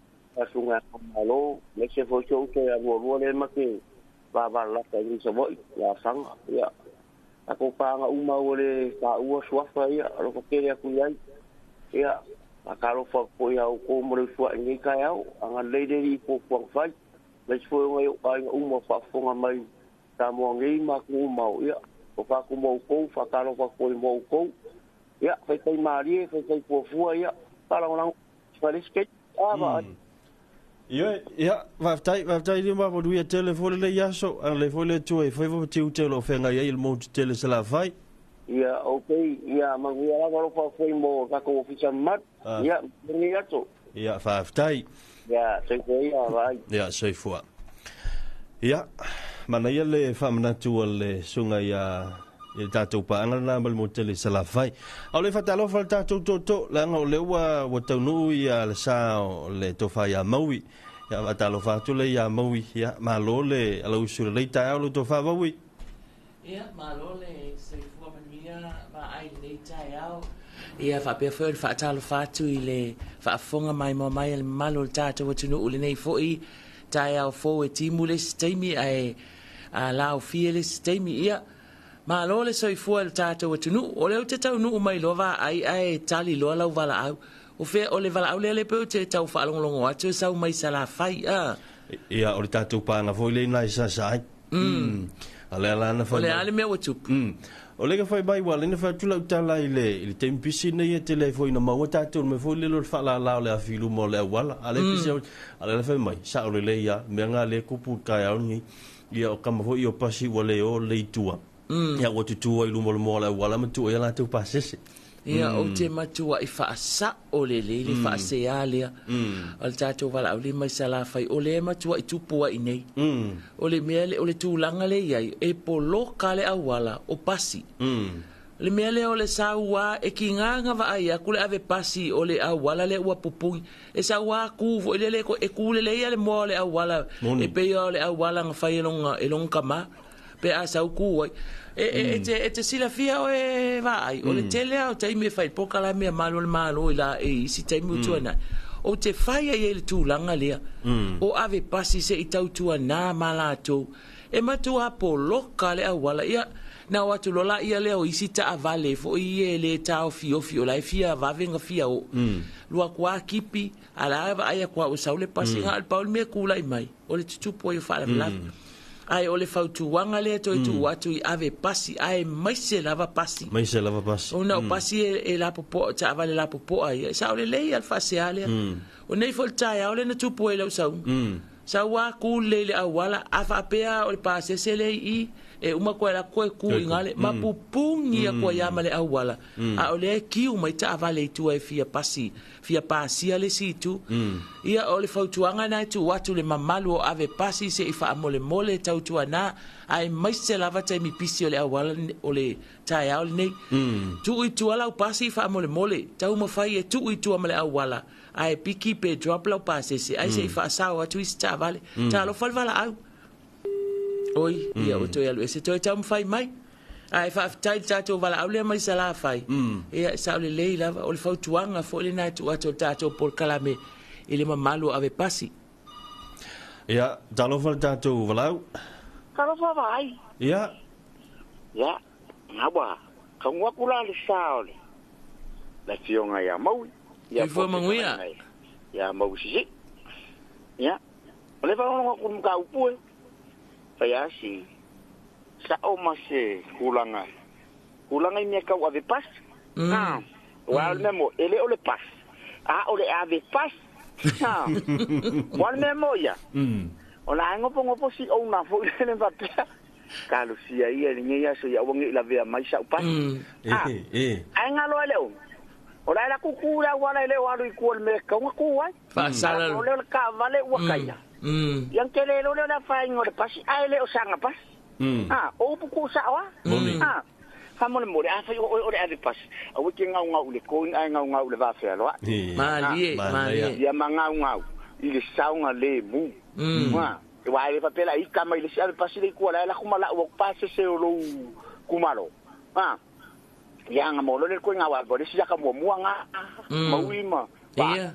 susuga ia Malo, aemaise foi si ou uso ia Lualua lea ma te vavalalata i Savaii, ia Asaga. Ia, tatou paaga uma ua le taua suafa ia, alofa tele atu i ai. Ia, faatalofa atu foi ia outou mo le usuai i lenei taeao, agalelei le Alii i fuafuaga fai. Aemaise foi o nai ou aiga uma o faafofoga mai Samoa nei ma atunuu mamao, ia, alofa atu mo outou, faatalofa atu foi mo outou. Ia, faifai malie, faifai fuafua, ia, faalagolago i le isi taimi. A, vaai. Ioe, ia, faafetai, faafetai Lima, manuia tele foi lenei aso, agalelei foi le Atua i faiva ma tiute o lo o feagai ai i le motu tele Salafai. Ia, okay, ia, manuia lava alofa foi mo tatou ofisa mamalu. Ia, manuia lenei aso. Ia, faafetai. Ia, soifua ia, vaai. Ia, soifua. Ia, manaia le faamanatu a le susuga ia i le tatou paaga lena ma le motele i Salafai. A o le faatalofa le tatou tootoo, leaga o lea ua ua taunuu ia le sa o le tofa ia Maui. Ia faatalofa atu le ia Maui, ia malo le alausu lelei taeao le tofa Maui. Ia, malo le soifua manuia vaai i lenei taeao. Ia faapea foi o le faatalofa atu i le faafofoga maimoa mai a le mamalu o le tatou atunuu i lenei foi taeao fou e timu le isi taimi ae laofie le isi taimi. Ia, malo le soifua i le tatou atunuu. O lea ou te taunuu mai loa vaai ae tali loa lau valaau. O fea, o le valaau lea lea pei ou te tau faalogologo atu e sau mai Salafai, a? Ia, o le tatou paaga foi lea i ina i Sasae. A lea la na fai. O le a le mea ua tupu? O lea ka fai mai, ua lea na fai atu lau tala i le, i le taimi pisi nei e tele ai foi ina maua tatou i le mea foi lele o le faalala o le afi i luma o le auala. A lea pisi au, a lea la fai mai, sao lelei lava, mea na lea e tupu i le taeao lenei. Ia o tama foi ia o pasi ua le o lelei i tua. Ia ua tutū ai i luma o le moa o le auala ma tuu ai a latou pasese. Ia, ou te matuai faasao lelei le faasea lea o le tatou valaau lea mai Salafai, o lea e matuai tupu ai i nei. O le mea o le tulaga lea e i ai, e poloka le auala o pasi. O le mea lea o le sau lava, e tiga ona vaai atu le ave pasi o le auala lea ua pupuni, e sau lava tu foi lele, e tu lelei lava le moa o le auala, e pei lava o le auala na fai e lona tama. Pe a sau ku ai. E, e, e, te, silafia oe vaai, o le tele lava o taimi e fai polokalame a Malo o le Malo i la e isi taimi ua tuanai. O te fai ai i le tulaga lea, o ave pasi se i tautuana ma latou. E matua poloka le auala. Ia, na o atu loa laia lea o isi taavale foi ia e le taofiofi o la e fia vave ona fia oo. Lua atu lava kipi, a la e vaai atu lava ua sau le pasi, na o le pau le mea e tulai mai, o le tutupu ai o faalavelave. Ae o le fautuaga lea e toe tuu atu i ave pasi, aemaise lava pasi. Maise lava pasi. Ona o pasi e lapopoa, o taavale lapopoa ia, e sao lelei lava le faasea lea. O nei foi le taeao lea na tupu ai lau sauga. Sau lava ku lelei i le auala, a faapea o le pasese lea i i, e uma koe alu atu koe ku i gale, ma pupuni atu ai lava ma le auala, a o lea e kiu mai taavale i tua e fia pasi fia pasia le isi itu. Ia, o le fautuaga lena e tuu atu i le mamalu o ave pasi se i faamolemole tautuana aemaise lava taimi pisi o le auala o le taeao lenei. Tuu i tua lau pasi faamolemole, taumafai e tuu i tua ma le auala ae piki pe drop lau pasese ae se i faasao atu isi taavale. Talofa le valaau. Oi, ia ua toe alu ese, toe taumafai mai. Ae faafetai i le tatou valaau lea mai Salafai. Ia, e sao lelei lava. O le fautuaga foi lena e tuu atu e le tatou polokalame i le mamalu o ave pasi. Ia, talofa le tatou valaau. Talofa vaai. Ia. Ia, na ua taunuu atu la le sa o le Afioga ia Maui. Ia Soifua manuia. Ia Maui Sisii. Ia, o le faalogologo atu i le mataupu e fai lava si sao ma se tulaga, tulaga i mea tau ave pasi. Aua o le mea moni, e le o le pasi, a o le ave pasi. Aua o le mea moni ia, o la e nofonofo si owner foi lele faapea, talosia ia i lenei aso ia aua ne i lavea mai sau pasi. Ae galo ai le owner, o la e alu atu tu i le auala e le o alu i tua i le mea e tatau ona tu ai. Faasala. O lea o le taavale ua taia. Ia ona tele loa lea o le afaina o le pasi, ae le o sana pasi. O upu tuusao lava. Faamolemole, afai o oe o le ave pasi, aua e te gaugau i le coin ae gaugau i le vafealoai. Malie, malie. Ia ma gaugau i le saogalemu. Aua e le faapea la ita mai le isi ave pasi le itu a la e lako ma lau atu pasese o lou itumalo. Ia na maua loa lea le koina aua o le isi ata muamua na maui ma Ia.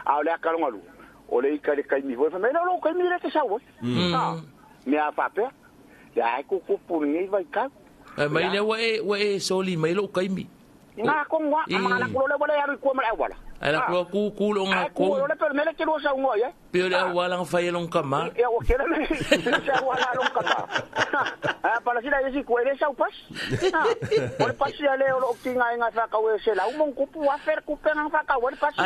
A o le ata lona lua, o le ita i le taimi foi, fai mai, e le o lou taimi lea e te sau ai. Mea faapea, ia e tutupu i lenei vaitau. Fai mai lea ua e soli mai lou taimi. Ina tonu lava, a manatu loa lea ua le alu i tua ma le auala. Ae latou loa ku ku le Ae ku loa le pei o le mea lea e te lua saunoa i ai. Pei o le auala na fai e lona tama. Ia ua tele le se auala a lona tama. Ae palasila i le isi itu, e le sau pasi. O le pasi a le o loo tigaina e faatau e selau ma ona tupu afe le tupe na faatau ai le pasi.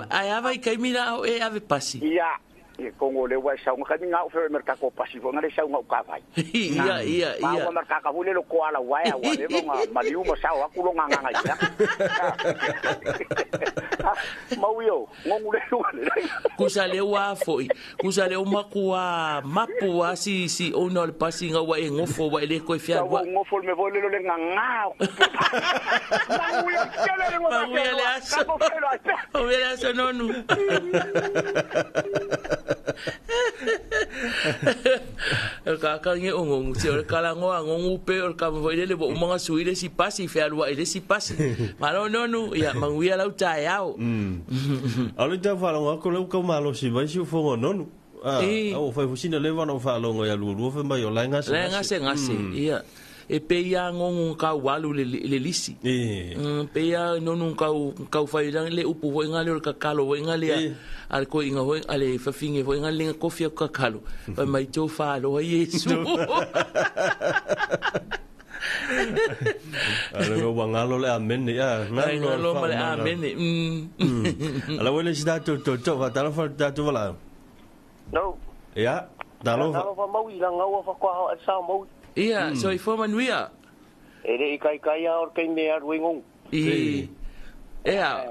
Ae a vaitaimi la o e ave pasi? Ia, Ia tonu o lea ua e sau na taimi na au feoi ma le tatou pasi foi na le sau na uta vai. Ia, ia, ia. Maua ma le tata foi lele o koala uaea ua leva ona maliu ma sao atu lona agaga i mea. Mau io, ngongu le luga le. Kusa le ua foi. Kusa le umakua mapu a si si ona o le pasi nga ua e ngofo ua e le koe fia Ua ngofo le me voi le le nganga. Manuia kele le ngofo. Manuia le aso. Manuia le aso nonu. Ka ka nge o ngongu te o le kalangoa ngongu pe o le ka voi le ua umanga sui le si pasi fia lua e le si pasi. Malo nonu ia manuia lau tae ao. A le tau whalonga ko le ukau malo si vai si ufongo nonu. Au whai fusina le wana o whalonga ia lua lua mai o lai ngase. Lai ngase ngase, ia. E pe ia ngongu kau walu le lisi. Pe ia nonu kau whai le upu voi ngā le o le kakalo voi ngā le a le koi inga voi a le whawhinge voi ngā le nga kofi o kakalo. Whai mai tō whaloa Yesu. Ale me wangalo le amene ya ngalo ma le amene ala wele si tatou to to fa talo fa tatou wala no ya talo fa mau i langa ua fa kwa sa mau ia so i fo manuia e le kai kai a or kai me ar wingong i ea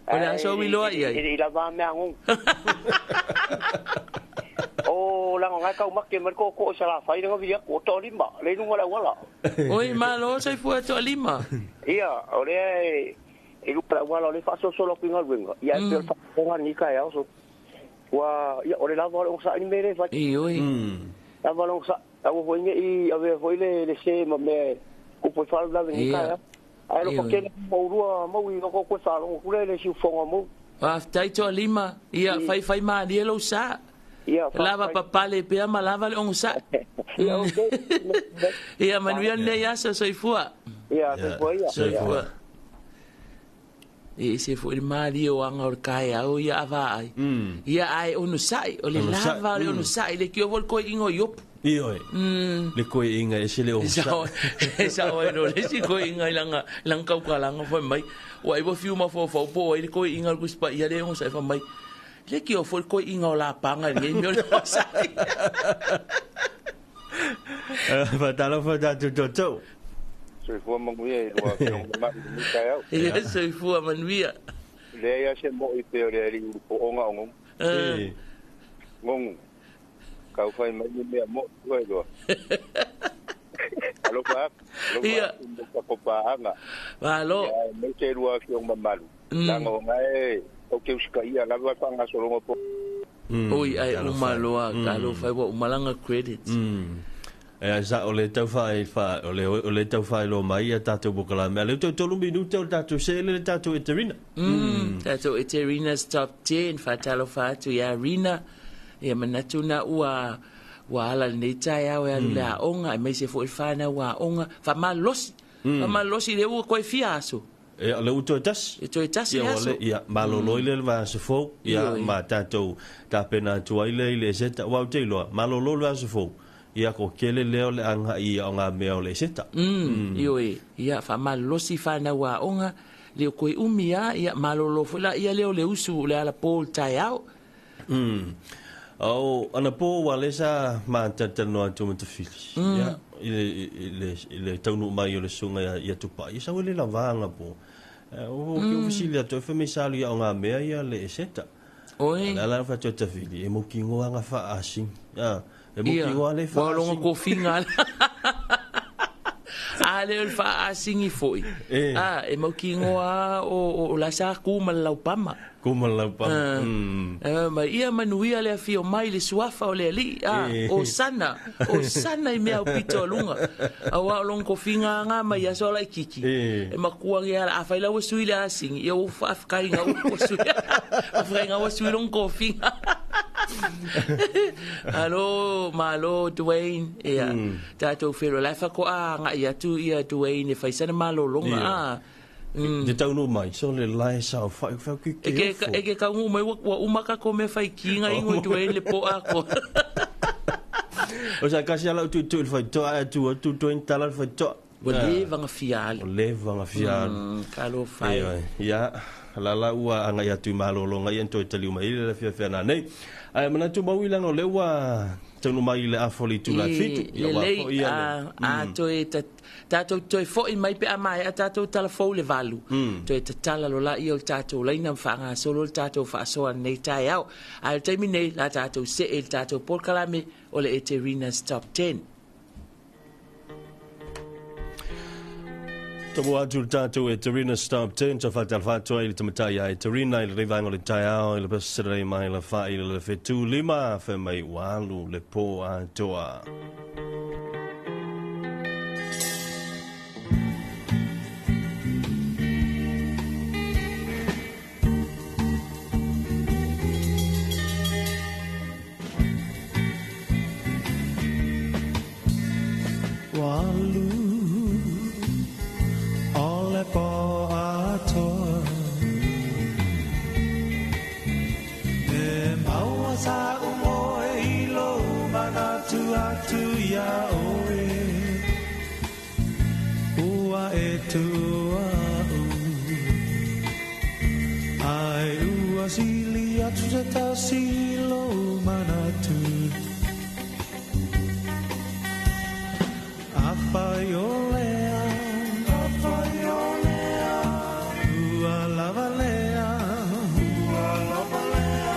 o le aso wiloa ia e la va me angong o langa ngai kau make mai ko ko sa la fai nga via ko to lima le nunga la wala oi malo sai fu to lima ia o le e lu pra wala le fa so so lo pinga wenga ia pe fa nga ni ka ya so wa ia o le la wa o sa ni mere fa i oi la wa lo sa a wo nge i a ve foi le se ma me ko po fa la ni ka ya ai lo ke mo rua mo i ko ko sa lo ku le si fonga mo a tai to lima ia fai fai ma ni lo sa ia lava papale pe ama lava le onsa ia okay ia manuia ne ia so soifua ia soifua ia soifua e se foi mali o anga o kai au ia ava ai ia ai onu sai o le lava le onu sai le ki o vol ko ingo yop i oi le ko inga e se le onsa sa o no le si ko inga langa langa kau kalanga foi mai o ai bo fiu ma fo fo po ai le ko inga ku spa ia le onsa fa mai le ki o fo ko inga o la panga le mi o le sai fa talo fa ta to to soifua manuia i lua fionga mai ni kai au. Ia soifua manuia. Le ia se mo i pe o le ali po onga ongo. Ngongu. Kau fai mai ni mea mo tua i lua. Alo pa. Ia. Alo pa pa anga. Malo. Ia me te lua fionga malu. Langa onga e o ke usika ia lava panga solongo po. Oi ai umaloa kalo fai wa umalanga credits. E sa o le tau fai fa o le tau fai lo mai ia tatou bokala me le tau tolu minuta o tatou sele le tatou eterina. Tatou eterina's top 10 fa talo fa tu ia Rina ia manatu na ua ua ala nei tai au e alu le aonga e mai se foi fa na ua aonga fa malosi fa malosi le ua koe fia aso. E le uto tas e toe tasi aso ia malolo ile va se fo ia ma tatou tapena tuai le ile seta wa te loa malolo le aso fo ia ko kele leo le anga ia o ngā mea o le seta. Ioi, ia fa malosi fa na wa onga le koe umi ia ia malolo fula ia leo le usu le ala pol tai au. O ana po wa le sa ma tatano atu ma te fili. Ia ile taunu mai o le sunga ia tupa. Ia sa wele la vanga po. O ke ofisili atu e me salu ia o ngā mea ia le seta. Oi. La la fa te fili e mo ki ngoanga fa asin. Ia. E mo ki ngoa le fa. Wa longa kofinga. A le fa asingi foi. Ah, e mo ki ngoa o la sa ku ma lau pama. Ku ma lau pama. Ma ia manuia le afio mai le suafa o le ali. Ah, o sana i mea o pito lunga. A wa longa kofinga nga mai ia sola kiki. E makua nge ala afai lau sui le asingi. Ia o fa afkai nga o sui. Afai nga o sui longa kofinga. Alo, malo, Dwayne, ia, tātou whero, lai whako a ngā ia tu ia Dwayne, e whaisana malo longa a. Te taunu mai, so le lai sao whai whai ki ke ofo. E ke kaungu mai, wa umaka ko me whai ki ngā ingo Dwayne le po ako. O sa kasi ala tu tu le whai toa, tu tu Dwayne tala le whai toa. Ua leva ona fia alu. Ua leva ona fia alu. Talofa e. Ioe. Ia, la ua agai atu i malologa ia na toe taliu mai ai le fiafia nanei. Ae manatu maui leaga o lea ua taunuu mai i le afa o le itula e fitu. Ia, lelei, a toe tatou toe foi mai pe a maea tatou talafou i le 8, toe tatala loa laia o le tatou laina ma faagasolo le tatou faasoa i lenei taeao. Ae o le taimi nei, la tatou see i le tatou polokalame o le Eterina's Top 10. Tomo atu le tatou Eterina Stop 10, tau faatalofa atu ai i le tamatai ia Eterina i lenei vaega o le taeao i le pasese mai le fai i le fetu lima fai mai ua alu le po atoa. Ua alu o le pō atoa E maua sa'u moe i lou manatu atu iā ʻoe Ua e tuua a'u Ae ua sili atu se tasi i lou manatu Afai o lea, afai o lea, ua lava lea, ua lava lea.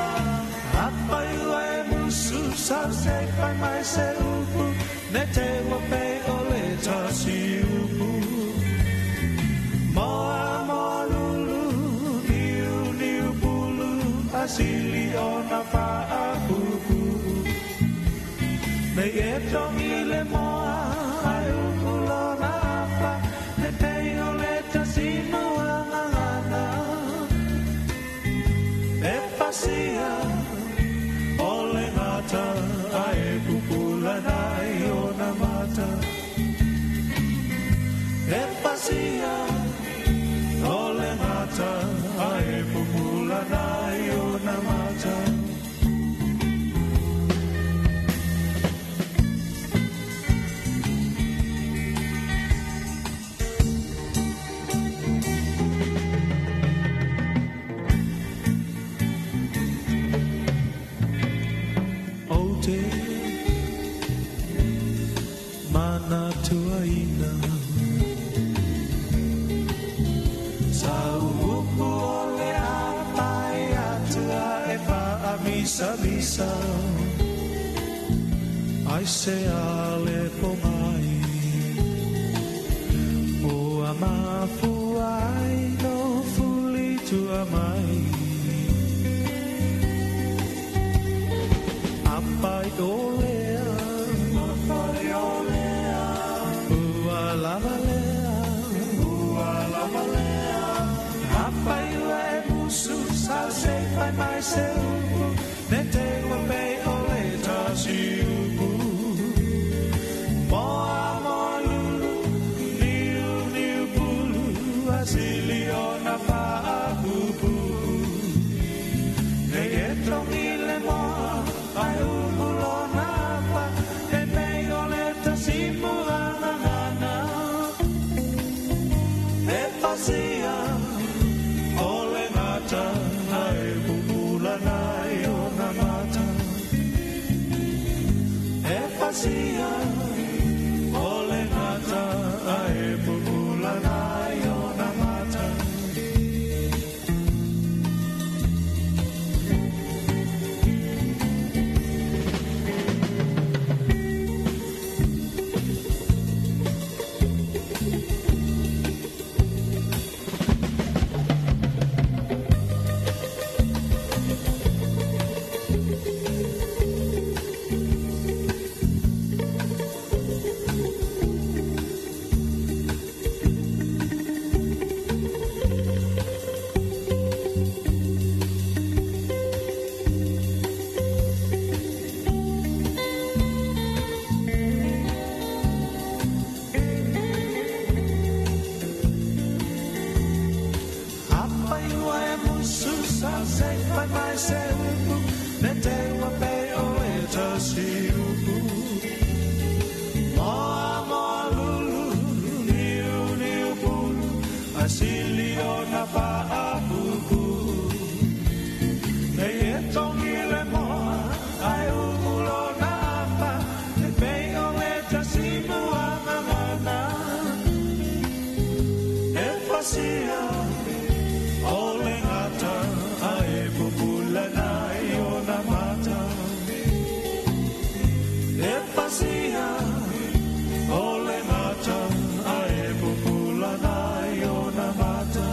Afai ua e musu sau se i fai mai se upu, ne te ua pei o le tasi upu. Moa moa lulu, niu niu pulu, a sili ona faapupu. Nei e togi le moa, ai upu lona afa, ne pei o le tasi moa ngangana. E pasia, o le gata, ae pupula nai ona mata. E pasia, o le gata, ae pupula nai ona mata. Ou te manatuaina Sa upu o le apai atua e faamisamisa Ai se ale po mai Ua mafua ai no fuli tua mai Apai o lea, apai o lea, ua lava lea, ua lava lea. Afai ua e musu, sau se i fai mai se upu, ne te ua pei o le tasi upu. Moa moa lulu, niu niu pulu, a sili ona faapupu. Nei e togi le moa, ai upu lona afa, e pei o le tasi moa ngangana. E pasia, o le gata, ae pupula nai ona mata. E pasia, o le gata, ae pupula nai ona mata. Afai ua e musu, sau se i fai mai se upu, ne te ua pei o le tasi upu. Moa moa lulu, na paapupu. Nei e tongi le moa, ai uulo na apa, e pei o le tasimu a ngangana. E fasia, o le ngata, a e pupula nai o na mata. E fasia, o le ngata, a e pupula nai o na mata.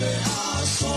Le aso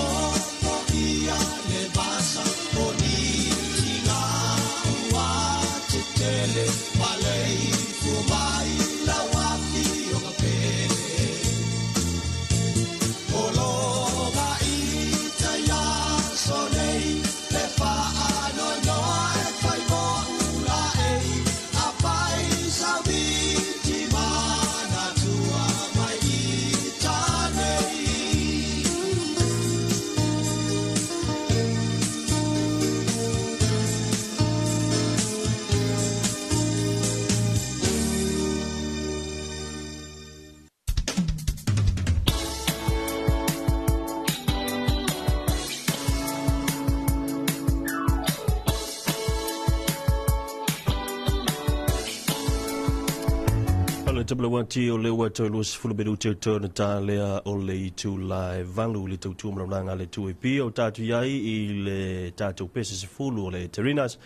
le WT o le ua toe 20 minute o tona tā lea o le itu la e valu le tautua malaulanga le 2AP o tātou iai i le tātou pese 10 o le Terinas.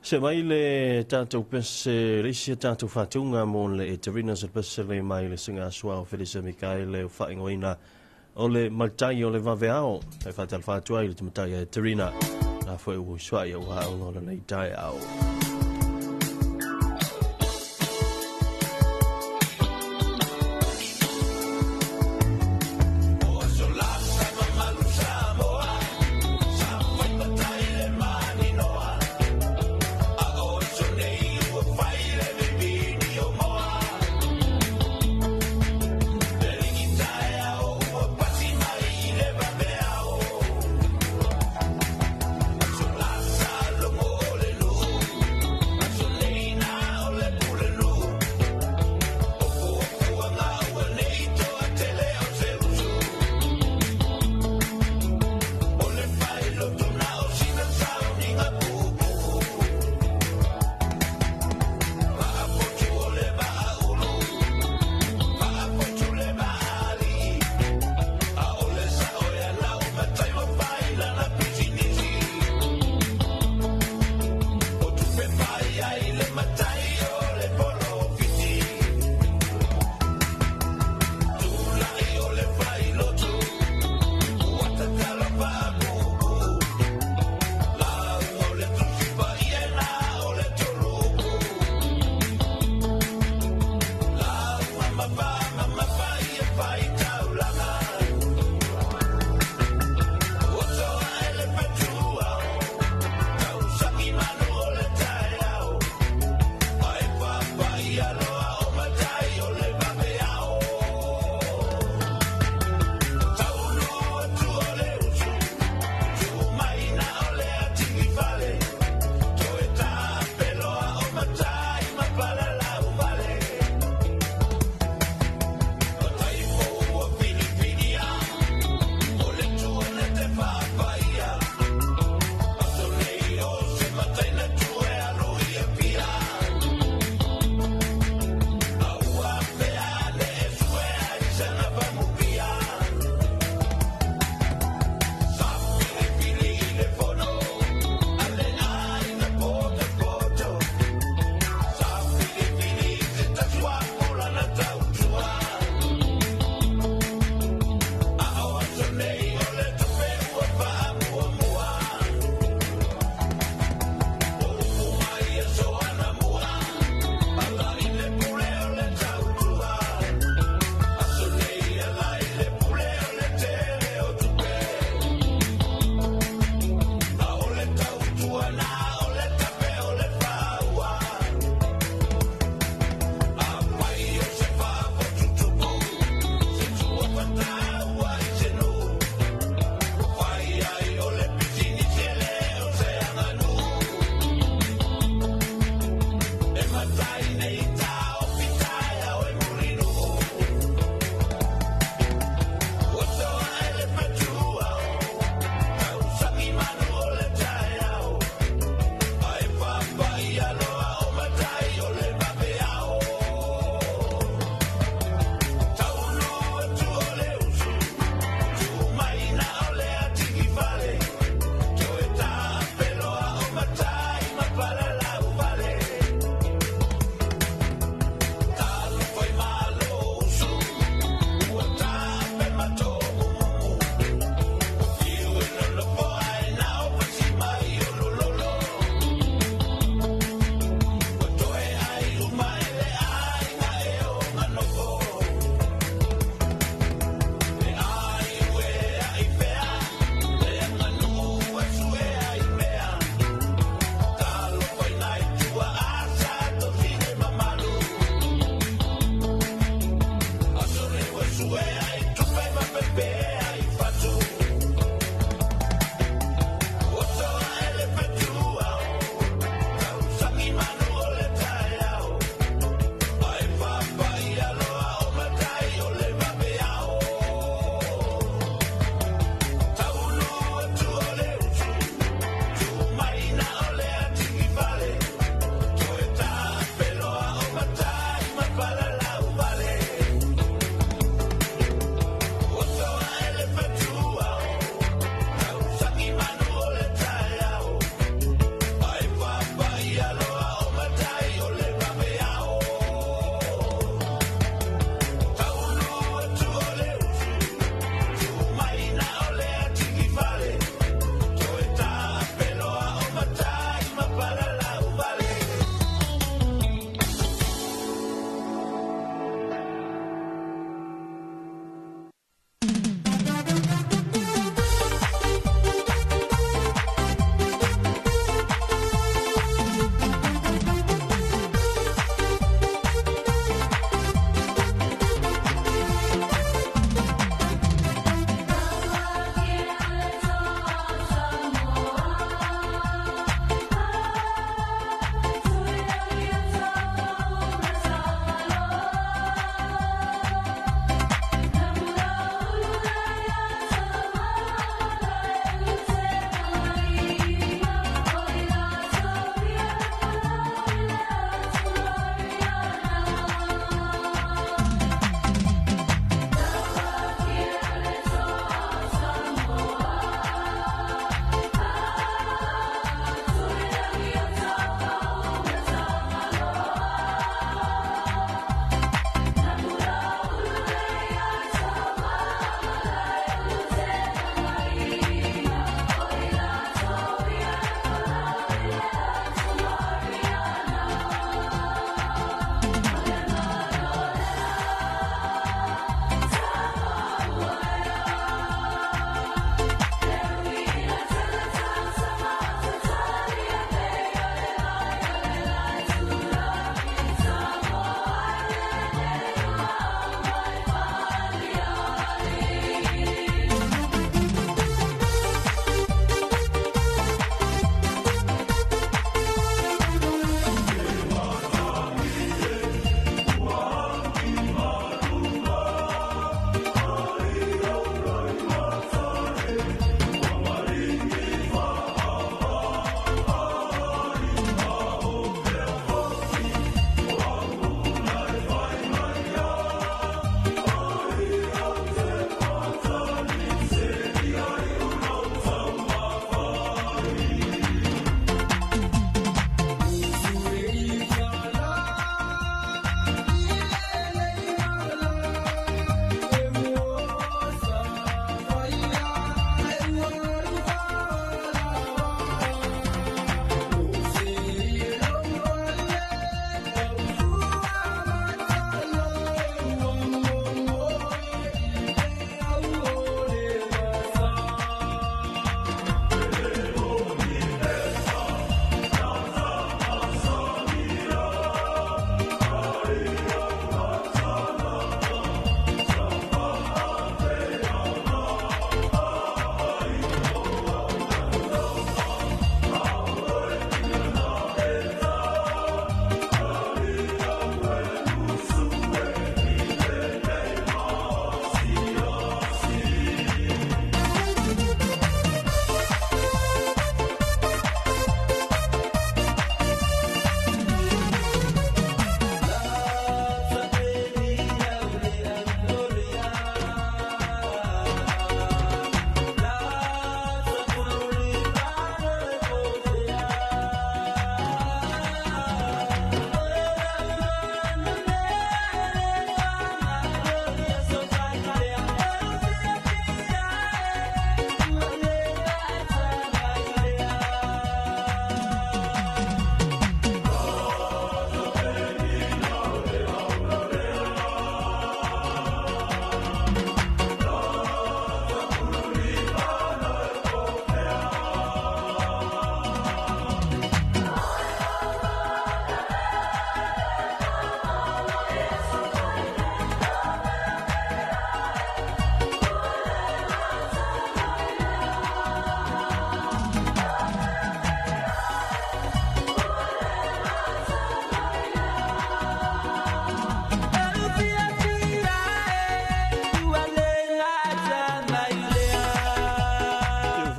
Se mai le tātou pese, le isi tātou whātunga mo le Terinas le pese le mai le singa asua o Felisa Mikaele o whaingoina o le matai o le vaveao. E whātal whātua i le tamatai e Terina. Nā foe ua sua ia ua o le nei tai ao.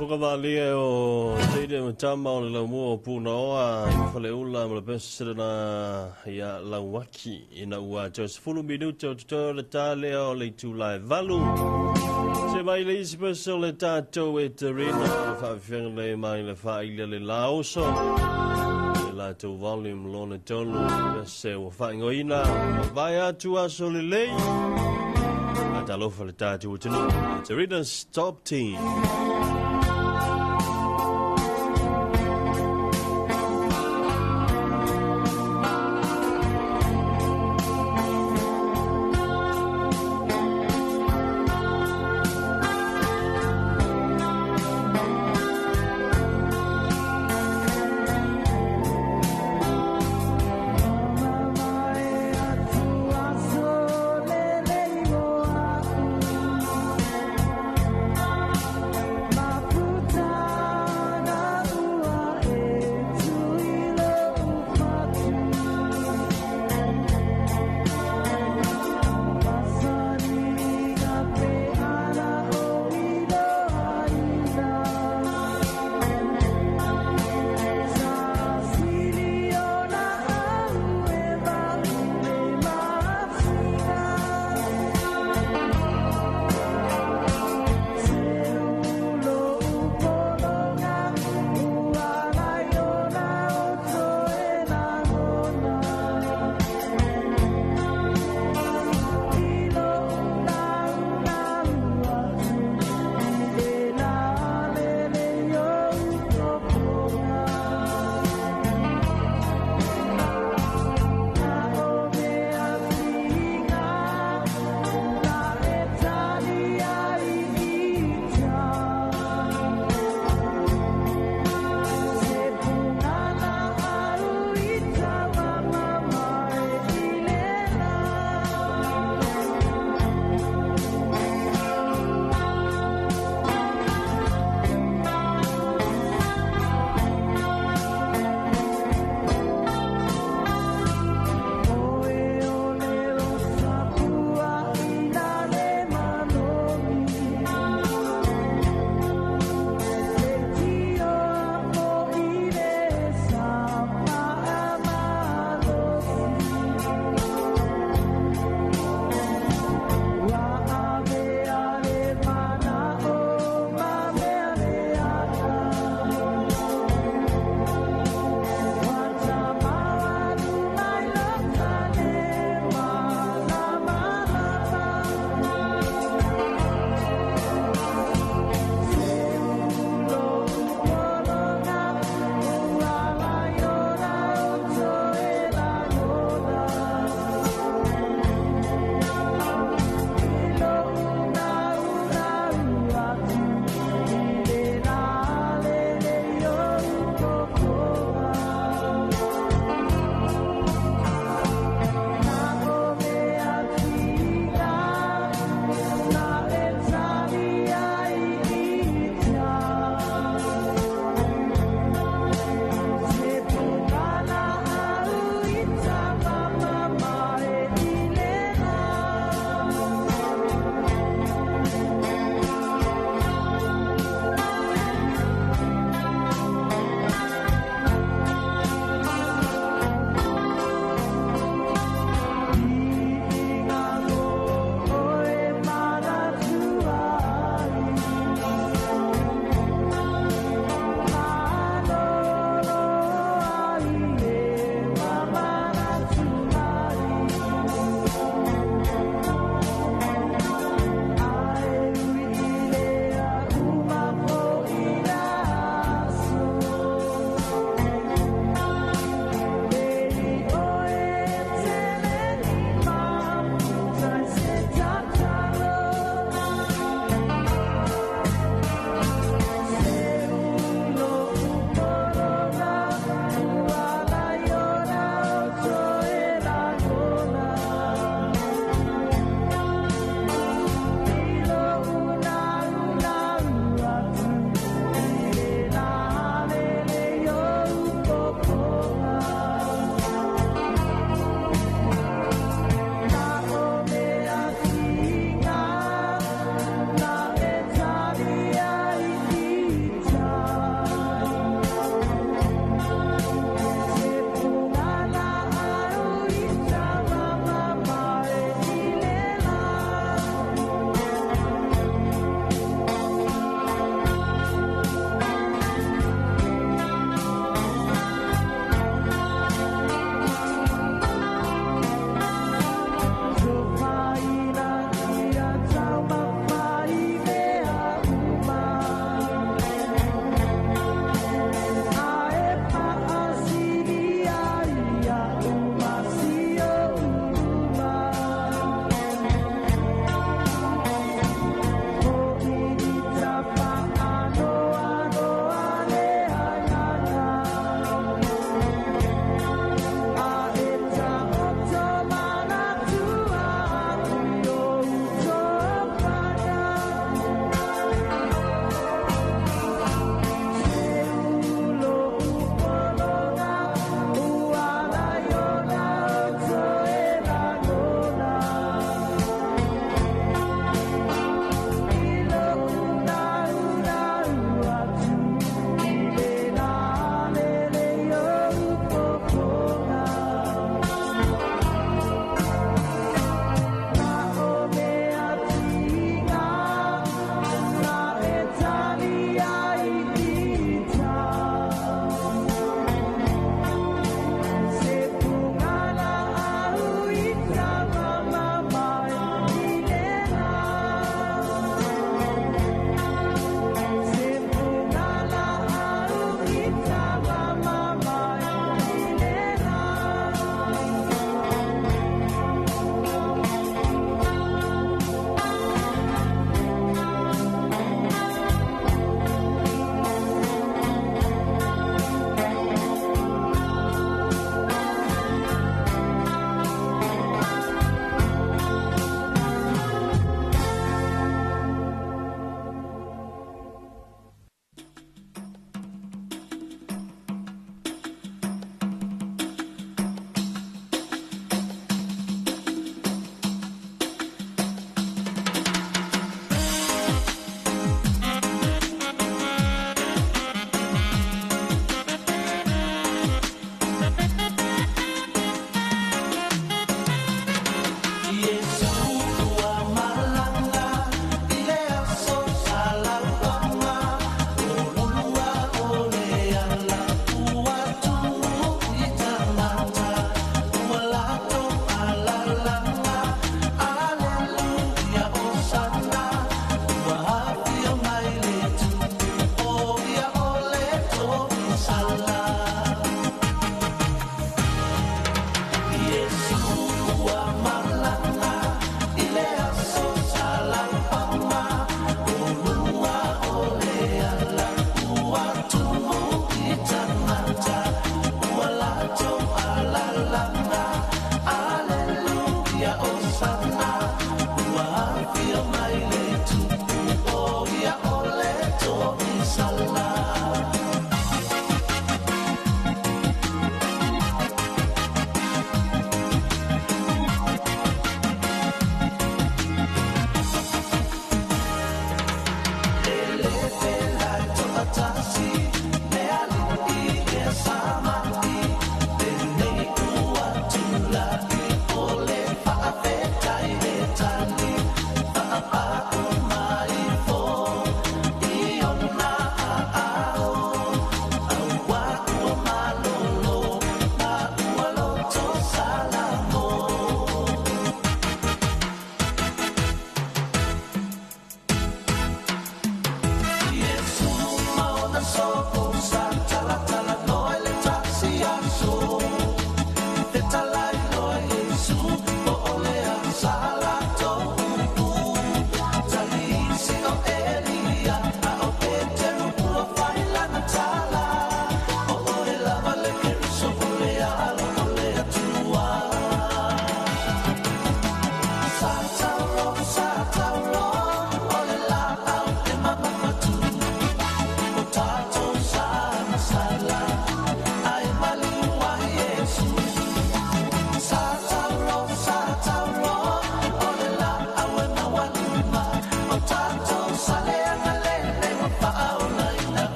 Fofoga malie o teine ma tama o le laumua o Punaoa i Faleula ma le pese na ia lauaki ina ua toe 10 minute o totoe o le talea o le itula e 8. Se mai le isi pese o le tatou e terina o le faafiaga nei mai le faaili a le Laoso. Le latou volume lona tolu pese ua faaigoaina vai atu aso lelei. Atalofa le tatou atunuu. Terina's Top Team. Mama.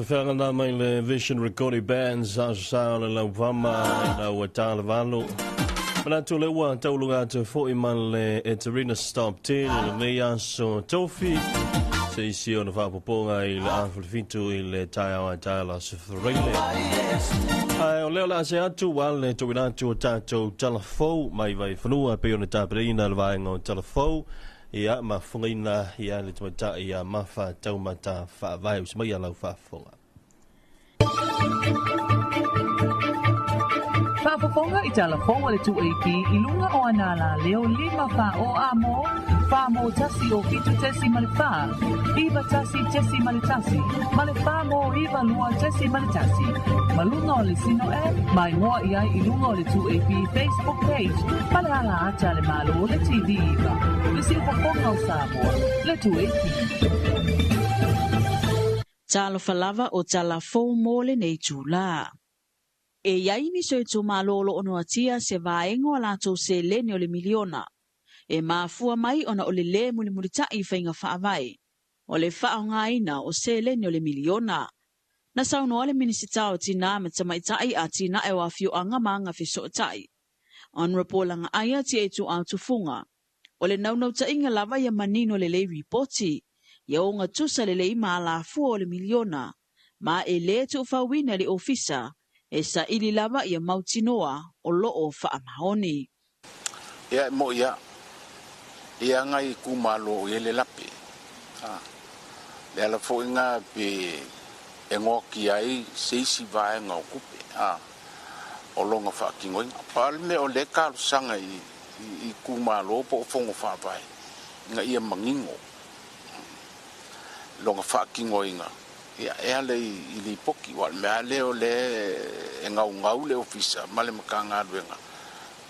Whawhanga mai le Vision Recording Band sa sa le lau vama lau tālevalo. Manatu le ua taulunga atu foi ma le Eterina Stop 10 le nei aso tofi. Se isi ona whaapoponga i le awhalifitu i le taiao ai taila se whareile. Ai o leo la se atu wa le tuwina atu o tātou talafou mai vai whanua pe ona tāpereina le vaenga o talafou. Ia mafungaina ia le tamatai ia mafa taumata whaavai usimai a lau whaafonga. Faafofoga i talafoga le 2AP i luga o ana leo lima fa o a mo fa mo tasi o fitu tesi ma le fa iva tasi tesi ma le tasi ma le fa mo iva lua tesi ma le tasi ma luga o le sino e mai ngoa i ai i luga o le 2AP Facebook page ma le ala ata le malo o le TV iva le siufofoga o Samoa le 2AP. Talofa lava o talafou mo lenei tula. E iai nisi o itumalo o loo noatia se vaega o a latou seleni o le miliona. E mafua mai ona o le lē mulimulitaʻi i faiga faavae o le faaaogāina o seleni o le miliona. Na saunoa le Minisita o Tinā ma Tamaitaʻi a Tinaʻe o Afioaga ma Aga Fesootaʻi. Honourable Lagaaia Tia Tufuga. O le naunautaiga lava ia manino lelei ripoti. Ia oga tusa lelei ma alafua o le miliona. Ma e lē tuufauina le ofisa. E saili lava ia mautinoa o loo faamaoni. Ia mo ia ia ngai ku malo i le lape. Le ala foi ngā pe e ngoki ai seisi vaenga o kupe. O longa whakingoinga. Palme o le kalusanga i ku malo po o fongo whaavae. Nga ia mangingo. Longa whakingoinga. Ia e ale i lipoki wa mea leo le e ngau ngau le ofisa ma le makanga aluenga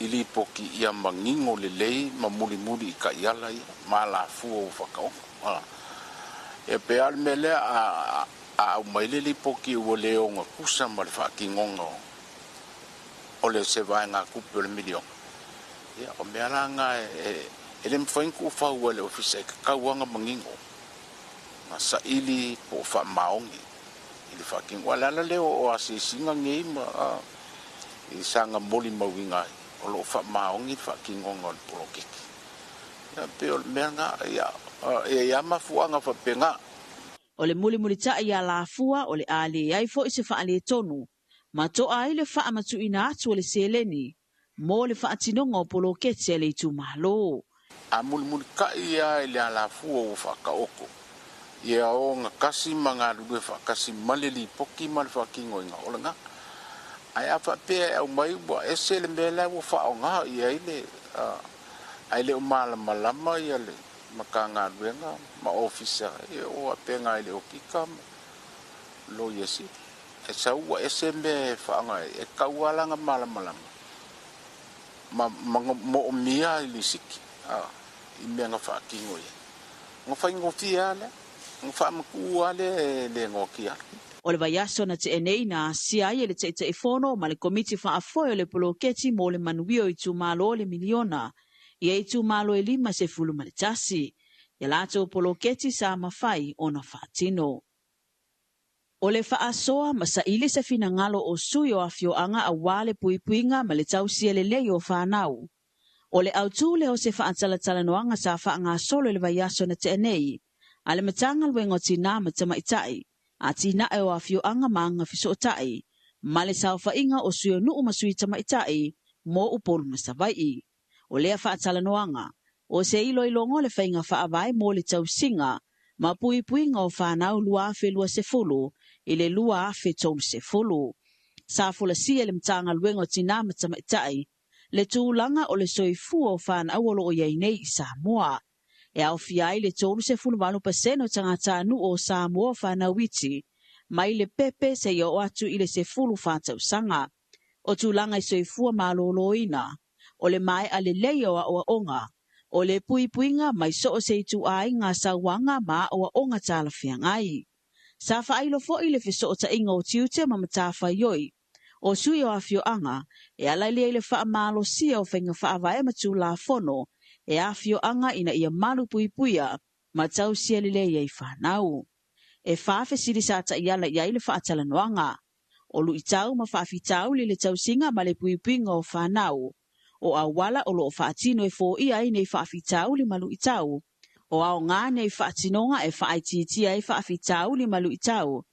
i lipoki ia mangingo le lei ma muli muli i ka iala ia ma la fua o whakaongo. E pe ale me lea a au mai le lipoki ua le onga kusa ma le whakingonga o le se vaenga kupe o le miliona. Ia o mea la ngā e le mwhainku whaua le ofisa e kakauanga mangingo. Ma saili po wha maongi i le whakingo. Ala ala leo o asisinga ngei ma i sanga moli mauinga ai. O lo wha maongi le whakingonga o le polokeki. Ia pe o le mea ngā ia e ia mafuanga whapenga. O le mulimulitaʻi ia lafua o le a le ai foi se faaletonu. Ma toa ai le faamatuina atu o le seleni. Mo le faatinoga o poloketi a le itumalo. A mulimulikai ia i le alafua o whakaoko. Ia o ngā kasi ma ngā rurue whakasi ma le lipoki ma le whakingoinga o le ngā. Ai a whapea e au mai ua ese le mea lea ua whaonga ia i le ai le o malamalama ia le makanga ruenga ma ofisa e o apenga i le okika lo iesi. E sa ua ese me whaonga e kaualanga malamalama. Ma mo o mia i le siki i mea ngā whakingo ia. Ona faigofie lava lea, ona faamatuu lava lea e le goakia. O le vaiaso na tea nei na asia ai e le Taitaifono ma le Komiti Faafoe o le Poloketi mo le Manuia o Itumalo le miliona ia itumalo e 51 ia latou poloketi sa mafai ona faatino. O le faasoa ma saili se finagalo o sui o afioaga auā le puipuiga ma le tausia lelei o fanau. O le autū lea o se faatalatalanoaga sa faagasolo i le vaiaso na tea nei a le Matagaluega o Tinā ma Tamaitai, Atinae o Afioaga ma Agafesootai, ma le saofaiga o sui o nuu ma sui tamaitai mo Upolu ma Savaii. O lea faatalanoaga, o se iloiloga o le faiga faavae mo le tausiga ma puipuiga o fanau 2020 i le 2030. Sa folasia e le Matagaluega o Tinā ma Tamaitai le tulaga o le soifua o fanau o loo i ai nei i Samoa. E aofia ai le 38% o tagatanuu o Samoa fanau iti, mai le pepe seia oo atu i le 14 tausaga. O tulaga i soifua malōlōina, o le maea lelei o aoaoga, o le puipuiga mai so o se ituaiga sauaga ma aoaoga talafeagai. Sa faailo foi le fesootaiga o tiute ma matafaioi o sui o afioaga e ala lea i le faamalosia o faiga faavae ma tulafono e afioaga ina ia malu puipuia ma tausia lelei ai fanau. E 4 fesili sa taiala i ai le faatalanoaga. O luitau ma faafitauli i le tausiga ma le puipuiga o fanau. O auala o loo faatino e foia ai nei faafitauli ma luitau. O aoga nei faatinoga e faaitiitia ai faafitauli ma luitau.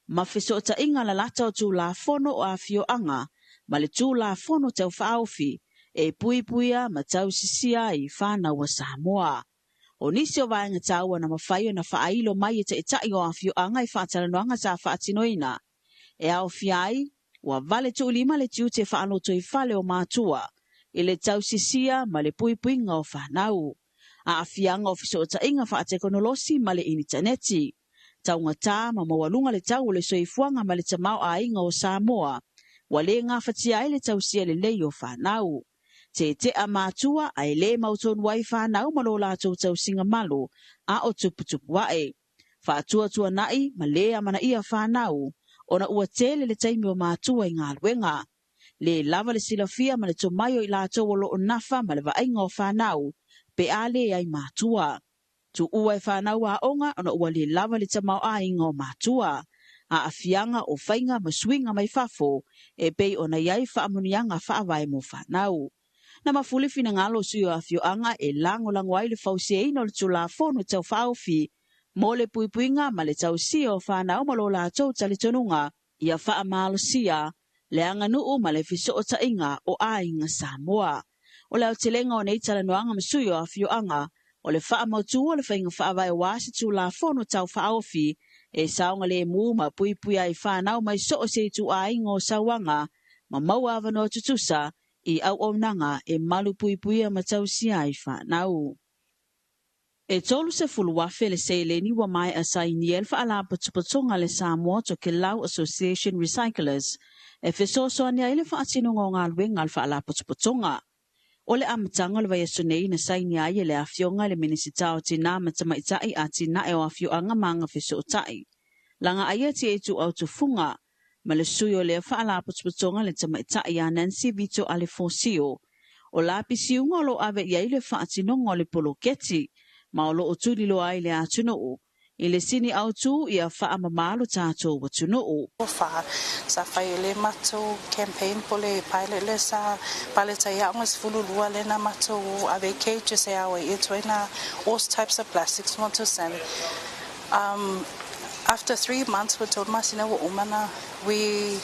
Ma fesootaiga lalata o tulafono o afioaga ma le tulafono tau faaofi e puipuia ma tausisia ai fanau a Samoa. O nisi o vaega taua na mafai ona faailo mai e taitai o afioaga i faatalanoaga sa faatinoina. E aofia ai, ua vale tuulima le tiute faalotoifale o matua i le tausisia ma le puipuiga o fanau. Aafiaga o fesootaiga faatekonolosi ma le initaneti. Taugata ma maualuga le tau o le soifuaga ma le tamaoaiga o Samoa, ua le gafatia ai le tausia lelei o fanau. Tetea matua ae le mautonu ai fanau ma lo latou tausiga malo a o tuputupu ae. Faatuatuanai ma le amanaia fanau, ona ua tele le taimi o matua i galuega. Le lava le silafia ma le tomai o i latou o loo nafa ma le vaaiga o fanau, pe a le ai matua. Tuua e fanau aoga ona ua le lava le tamaoaiga o matua. Aafiaga o faiga ma suiga mai fafo e pei ona i ai faamanuiaga faavae mo fanau. Na mafuli finagalo o sui o afioaga e lagolago ai le fausiaina o le tulafono tau faaofi mo le puipuiga ma le tausia o fanau ma lo latou talitonuga ia faamalosia le aganuu ma le fesootaiga o aiga Samoa. O le aotelega o nei talanoaga ma sui o afioaga o le faamautu o le faiga faavae aua se tulafono tau faaofi e saogalemu ma puipui ai fanau mai so o se ituaiga o sauaga ma maua avanoa tutusa i auaunaga e malu puipuia ma tausia ai fanau. E 30,000 le seleni ua maea sainia le faalapotopotoga le Samoa Tokelau Association Recyclers e fesoasoani ai le faatinoga o galuega a le faalapotopotoga. O le amataga o le vaiaso nei na sainia ai e le afioga i le Minisita o Tinā ma Tamaitai Atinae o Afioaga ma Agafesootai. Lagaaia Tia Tufuga ma le sui o lea faalapotopotoga le tamaitai a Nancy Vito Alefosio. O lapisiuga o lo ave i ai le faatinoga o le poloketi ma o loo tuliloa ai le atunuu i le sini autū ia faamamā lo tatou atunuu. Fa sa fai le matou campaign po le pilot le sa pilot ai aoga 12 le na matou ave cages e aua i ituaiga all types of plastics matou send. After 3 months ua tolu masina ua uma na we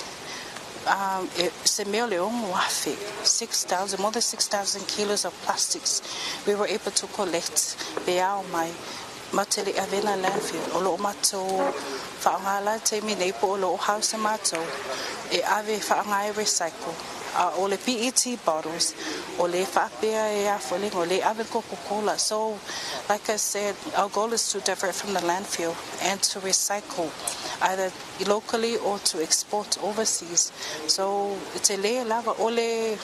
se mea o le 6,000, 6,000, more than 6,000 kilos of plastics we were able to collect pe ao mai matou le avena landfill. O loo matou faaaoga la taimi nei po o loo house matou e ave faaaoga e recycle. O le PET bottles o le faapea e afolega o le ave le Coca-Cola. So like I said, our goal is to divert from the landfill and to recycle either locally or to export overseas. So tele lava o le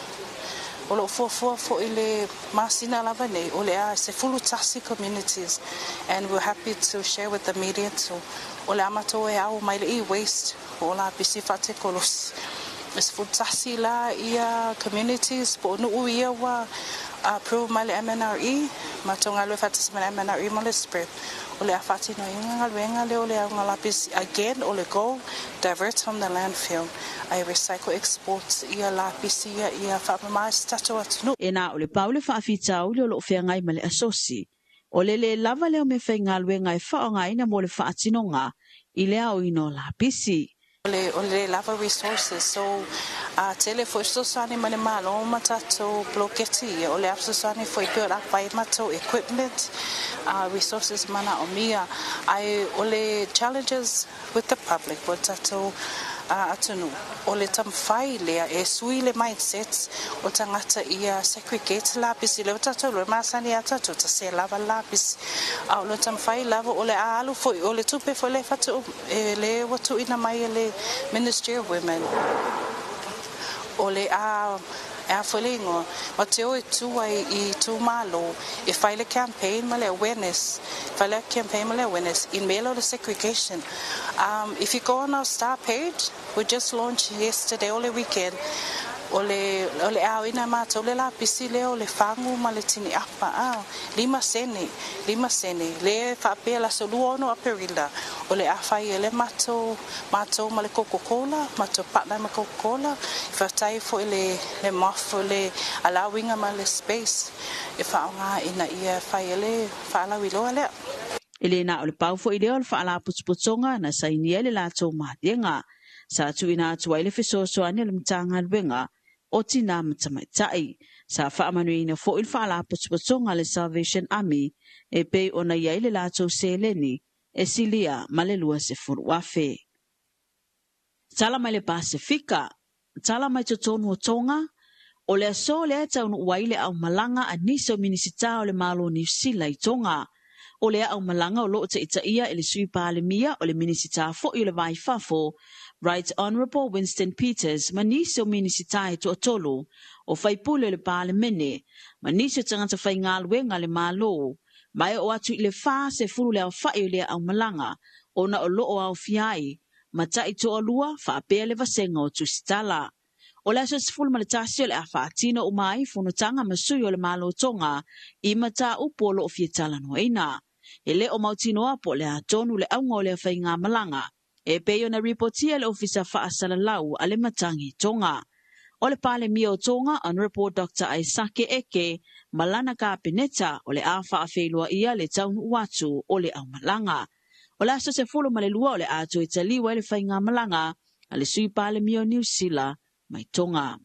O loo fuafua foi le masina lava nei o le a 11 communities, and we're happy to share with the media too. O le a matou e ao mai le e-waste po o lapisi faatekolosi. E 11 la ia communities po o nuu ia ua approve mai le MNRE, matou galue faatasi ma le MNRE ma le SPREP. O le a faatinoina galuega lea o le aoga lapisi. Again, o le goal, divert from the landfill ae recycle export ia lapisi ia ia faamama ai se tatou atunuu. E na o le pau le faafitauli o loo feagai ma le asosi. O le lē lava lea o meafaigaluega e faaaogaina mo le faatinoga i le aoina o lapisi. O le lava resources, so a tele foi fesoasoani mai le Malo ma tatou poloketi ia, o le a fesoasoani foi pei o le a fai matou equipment, resources manaomia. Ae o le challenges with the public po o le tatou atunuu, o le taumafai lea e sui le mindset o tagata ia segregate lapisi. Lea ua tatou iloa e masani lava tatou ta se lava lapisi, a o le taumafai lava o le a alu foi o le tupe foi lea faatu e le ua tuuina mai e le Ministry of Women, o le a e a foi le igoa ma te o e tu ai i itumalo e fai le campaign ma le awareness, fai le campaign ma le awareness in mea lea o le segregation. If you go on our star page, we just launched yesterday o le weekend, o le aoina matou le lapisi lea o le fagu ma le tini apa a 5 sene, 5 sene le faapea le aso 26 Aperila o le a fai e le matou ma le Coca-Cola, matou partner ma Coca-Cola. Faafetai foi le MOF le allowinga ma le space e faaaoga ina ia fai e le faalauiloa lea. E le na o le pau foi lea o le faalapotopotoga na sainia le latou maliega. Sa tuuina atu ai le fesoasoani a le Matagaluega o Tinā ma Tamaitai. Sa faamanuiaina foi le faalapotopotoga le Salvation Army e pei ona i ai le latou seleni e silia ma le 20,000. Tala mai le Pasefika, tala mai totonu o Tonga, o le aso lea e taunuu ai le aumalaga a nisi o minisita o le Malo Niu Sila i Tonga. O le aumalaga o loo taitaia e le Sui Palemia o le Minisita foi o le Va i Fafo, Right Honourable Winston Peters, ma nisi o minisita e toatolu, o faipule o le Palemene, ma nisi o tagata faigaluega le Malo, ma e oo atu i le 40 le aofai o lea aumalaga, ona o loo aofia ai ma tai toalua faapea le vasega o Tusitala. O le aso 11 o le a faatino uma ai fonotaga ma sui o le Malo Tonga i mataupu o loo fia talanoaina. E le o mautinoa po o le a tonu le auga o lea faigamalaga e pei ona ripotia le Ofisa Faasalalau a le Matagi Tonga. O le Palemia o Tonga, Honorable Dr. Aisake Eke, ma lana kapeneta o le a faafeiloaia le taunuu atu o le aumalaga. O le aso 12 o le a toe taliu ai le faigamalaga a le Sui Palemia o Niu Sila mai Tonga.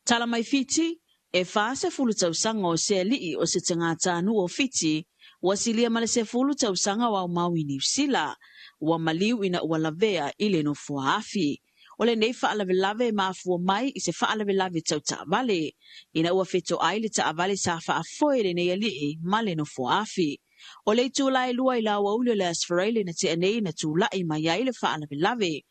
Tala mai Fiti, e 40 tausaga o se alii o se tagatanuu o Fiti, ua silia ma le 10 tausaga o aumau i Niu Sila, ua maliu ina ua lavea i le nofoa afi. O lenei faalavelave e mafua mai i se faalavelave tau taavale, ina ua fetoai le taavale sa faafoe lenei alii ma le nofoa afi. O le itula e 2 i le aoauli o le Aso Faraile na tea nei na tulai mai ai le faalavelave.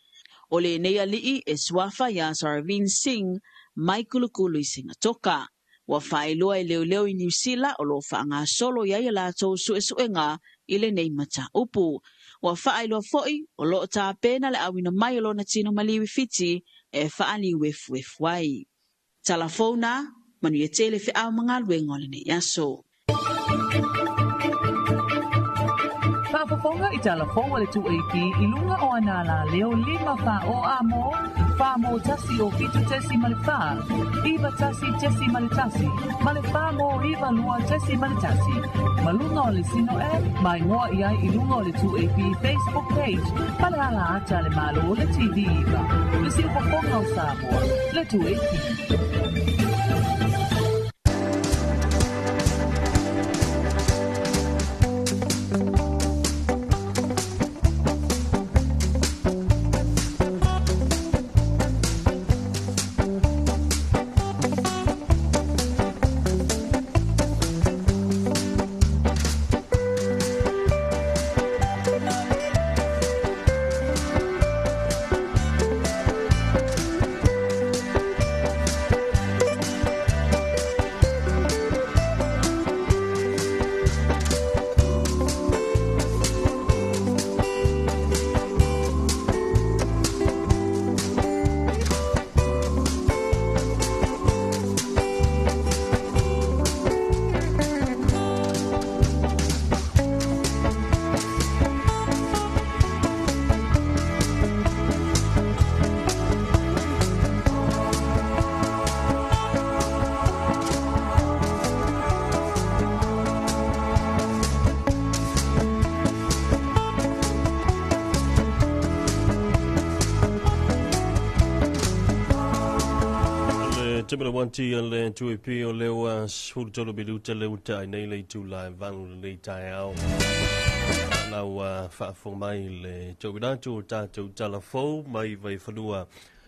O lenei alii e suafa ia Saravin Singh mai Kulukulu i Singatoka. Ua faailoa e leoleo i Niu Sila o loo faagasolo i ai a latou suesuega i lenei mataupu. Ua faailoa foi o loo tapena le auina mai o lona tino maliu i Fiti e faaliuefuefu ai. Talafouna, manuia tele feau ma galuega o lenei aso. Faafofoga i tala fou a le 2AP i luga o ana la leo 5 fa o a mo, fa mo tasi o 7.4, 91.1, ma le fa mo 92.1. Ma luga o le Sino app, mai ngoa i ai i luga o le 2AP Facebook page, ma le ala ata le malo le TV iva. Le siufofoga o Samoa, le 2AP. Timela wanti le 2AP o leo 13 minuta le uta ai nei le itula e valu le nei taeao. Lau faafofoga mai le tauina atu o tatou talafou mai Vaifanua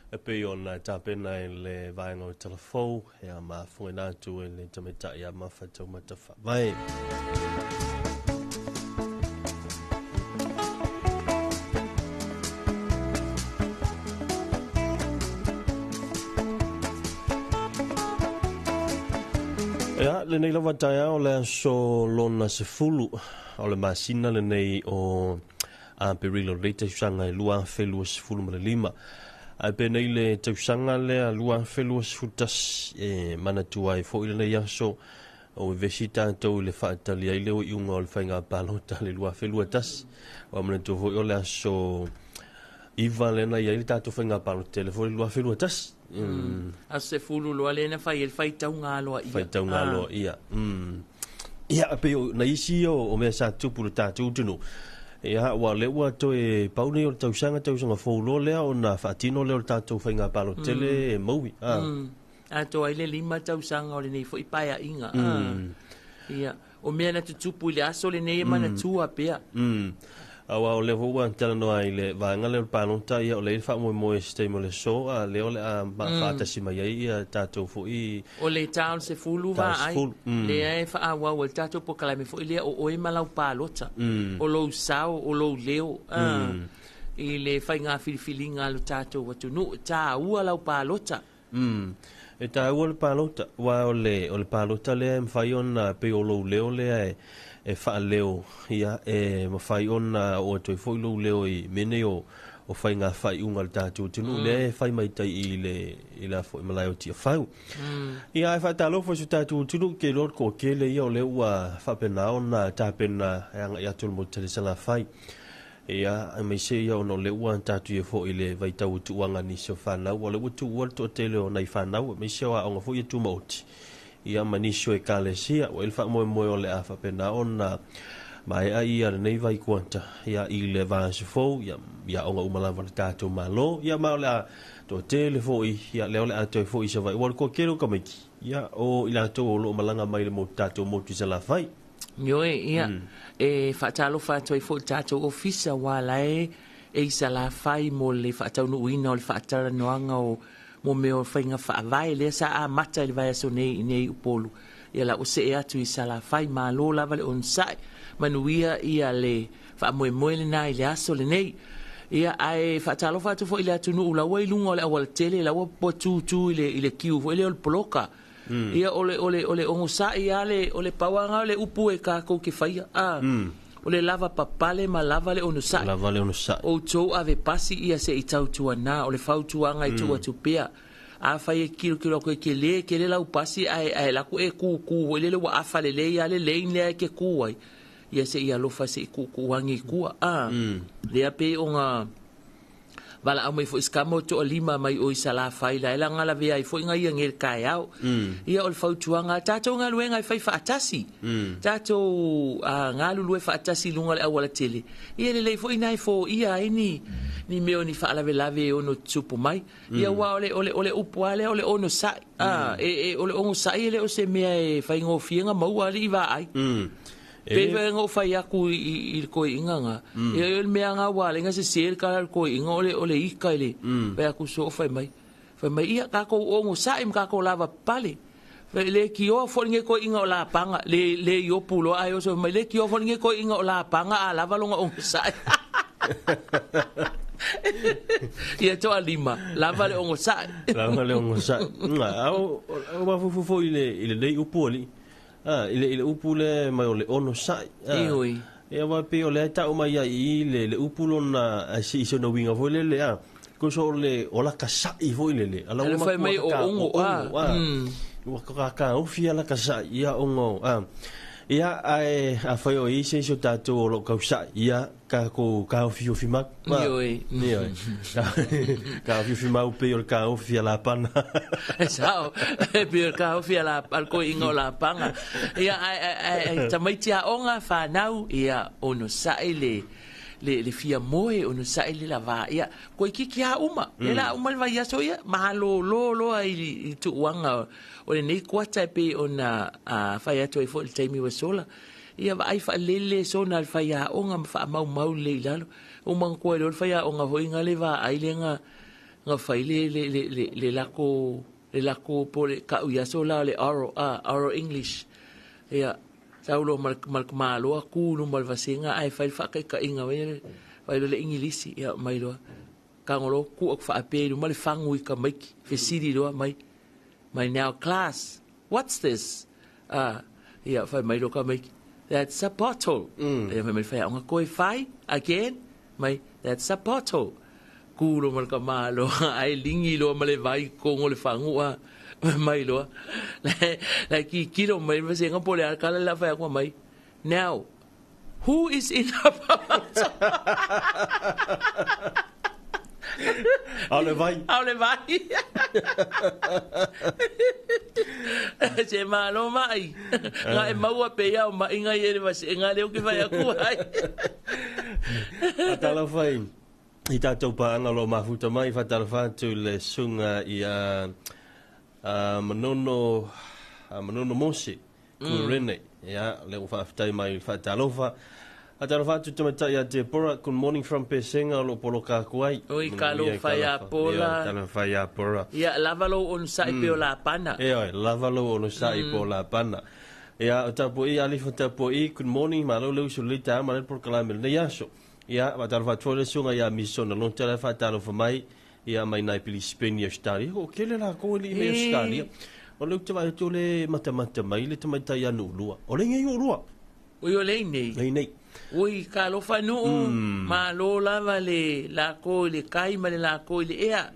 e pei ona tapena i le vaega o talafou e a mafogaina atu e le tamaitai a Mafa Taumata Faavae. Ia, lenei lava taeao le aso lona 10 o le masina lenei o Aperila o lenei tausaga e 2025. Ae penei le tausaga lea 2021 e manatua ai foi lenei aso o vevesi tatou i le faatali ai le iuga o le faiga palota le 2021. Ua manatua foi o le aso 9 lena i ai le tatou faiga palota tele foi le 2021. Aso 10 loa lena fai e le faitauga aloa ia. Faitauga aloa ia. Ia, pe o na isi o mea sa tupu le tatou atunuu. Ia, ua le ua toe pau nei o le tausaga fou loa lea ona faatino lea o le tatou faiga palota tele e maui. Atoa ai le 5 tausaga o lenei foi paeaiga. Ia, o mea na tutupu i le aso lenei e manatua pea. Aua o lea foi ua talanoa i le vaega lea o le palota, ia o lea i le faamoemoe se taimi o le aso, a lea o le a faatasi mai ai ia tatou foi. O le ta o le 10 vaai, lea e faaauau ai le tatou polokalame foi lea o oe ma lau palota, o lou sao, o lou leo, i le faiga filifiliga a lo tatou atunuu, taua lau palota. E taua le palota, ua o le palota lea e mafai ona pei o lou leo lea e faaleo, ia e mafai ona oo atu ai foi lou leo i mea nei o faiga faaiuga a le tatou atunuu lea e fai mai tai i le foi malae o Tiafau. Ia ae faatalofa i so tatou atunuu ke iloa le toatele ia o lea ua faapena ona tapena e agai atu le motu tele Salafai. Ia, aemaise ia ona o lea ua tatou ia foi i le vaitau o tuuaga nisi o fanau, o lea ua tuua le toatele o nai fanau, aemaise o aoga foi e tumaoti. Ia, ma nisi o ekalesia, ua i le faamoemoe o le a faapena ona maea ia lenei vaikuata, ia i le vaiaso fou, ia, ia aoga uma lava le tatou Malo, ia ma o le a toatele foi, ia lea o le a toe foi i Savaii, ua le toatele o tamaiti, ia o i latou o loo malaga mai le motu tatou motu i Salafai. Ioe, ia, e faatalofa atu ai foi le tatou ofisa ua lae e i Salafai mo le faataunuuina o le faatalanoaga o mo mea o faiga faavae lea sa amata i le vaiaso nei i nei Upolu. Ia la ua see atu i Salafai, malo lava le onosai, manuia ia le faamoemoe lena i le aso lenei. Ia, ae faatalofa atu foi i le atunuu laua i luga o le aualatele, laua po tutu i le kiu foi lea o le poloka. Ia o le ogosai a le o le pauanga o le upu e kākou ke whaia. O le lava papale ma lava le onosai. Lava le onosai. O tou ave pasi ia se i tautua nā, o le fautuanga i tuu atu pea. A whai e kilo kilo koe ke le lau pasi ae laku e kūkū, o lele ua afa le lei a le lein lea e ke kū ai. Ia se i alofa se i kūkū angi kua. Lea pe o ngā Wala au mai foi skama o toa lima mai o i Salafai la ela ngala vea i foi ngai ngel kai au. Ia o le fautuanga tātou ngā luenga i whai whaatasi. Tātou ngā lulue whaatasi lunga le awala tele. Ia le lei foi nai fo ia ai ni meo ni whaalave lave ono tupu mai. Ia ua ole upu ale ole ono sai. E ole ono sai ele o se mea e whai ngō maua ali i vā ai. Pe whae ngō whai aku i le koe inga ngā. Ia o le mea ngā wā, le ngā se sel ka le koe inga o le ika i le. Whai aku so whai mai. Whai mai ia kākou o ngō sa'i ma kākou lava pale. Whai le ki oa fo nge koe inga o la panga. Le i opu loa ai oso mai le ki oa fo nge koe inga o la panga a lava longa o ngō sa'i. Ia toa lima, lava le o ngō sa'i. Lava le o ngō sa'i. Au mafufu i le lei upu ali. I le upu le mai o le ono sai. Ioi. Ia wa pe o le tau mai ai i le upu lona si i sona winga foi le le a. Ko so le o la kasai foi le le. Ala uma mai o ongo a. Ua ka ka ofi ala kasai ia ongo a. Ia ai a fai o i se so tatou o lo kausai ia ka ko ka ofi ofi ma. Ioi. Ioi. Ka ofi ofi ma pe o le ka ofi ala pana. Sao, pe o ka ofi ala al ko inga o la panga. Ia ai tamaiti a onga whanau ia ono sai le le le fia moe ona sa'i le lavā ia koe kiki a uma le la uma le vaiaso ia malōlō loa i tuuaga o lenei kuata e pei ona fai atu ai fo'i i le taimi ua sola. Ia vaai faalele sona le faiaoga ma faamaumau lelei i lalo. Ua manatua ai loa le faiaoga foi na le vaai lea na na fai le le le le le lako le lako po o le ka'u i aso la o le oral oral English. Ia sau loa ma le ma le tamāloa tu i luma o le vasega ae fai le faataitaiga foi lele fai loa le Igilisi ia aumai loa tago loa tuu atu faapea i luma le fagu i tamaiti fesili loa mai mai now class what's this ia fai mai loa tamaiti that's a bottle ia fai mai le faiaoga toe fai again mai that's a bottle Ku loa ma le tamāloa ae ligi loa ma le vai i totonu o le fagu a fai mai loa la e kikilo mai le vasega po o le a le tala le a fai atu mai now who is in a bottle A o le vai. A o le vai. Se malo mai. Nga e maua pe ia o mai ngai e le vasega lea ou te fai atu ai. Faatalofa i tatou paaga o lo o mafuta mai, faatalofa atu i le susuga ia Manono, Manono Mose Kurene. Ia, lea ua faafetai mai i le faatalofa. Faatalofa atu i tamaitai ia Deborah, good morning from Pesega o lo o poloka atu ai. Oi, talofa ia Pola. Ia, talofa ia Pola. Ia, lava lou onosai pe o Lapana. Ioe, lava lou onosai po o Lapana. Ia, o tapuai, Alifa tapuai, good morning, malo le uso lelei taeao ma le polokalame i lenei aso. Ia, faatalofa atu foi le susuga ia Misona Lonta la e faatalofa mai, ia mai nai Pilisipeni Ausetalia. O kele lakou e lii mai Ausetalia. O lea ou te vaai atu o le matamata mai le tamaitai ia Nuulua. O le nei Nuulua. Oi o le nei. Lei nei. Oi talofa nuu, malo lava le lako i le kai ma le lako i le ea.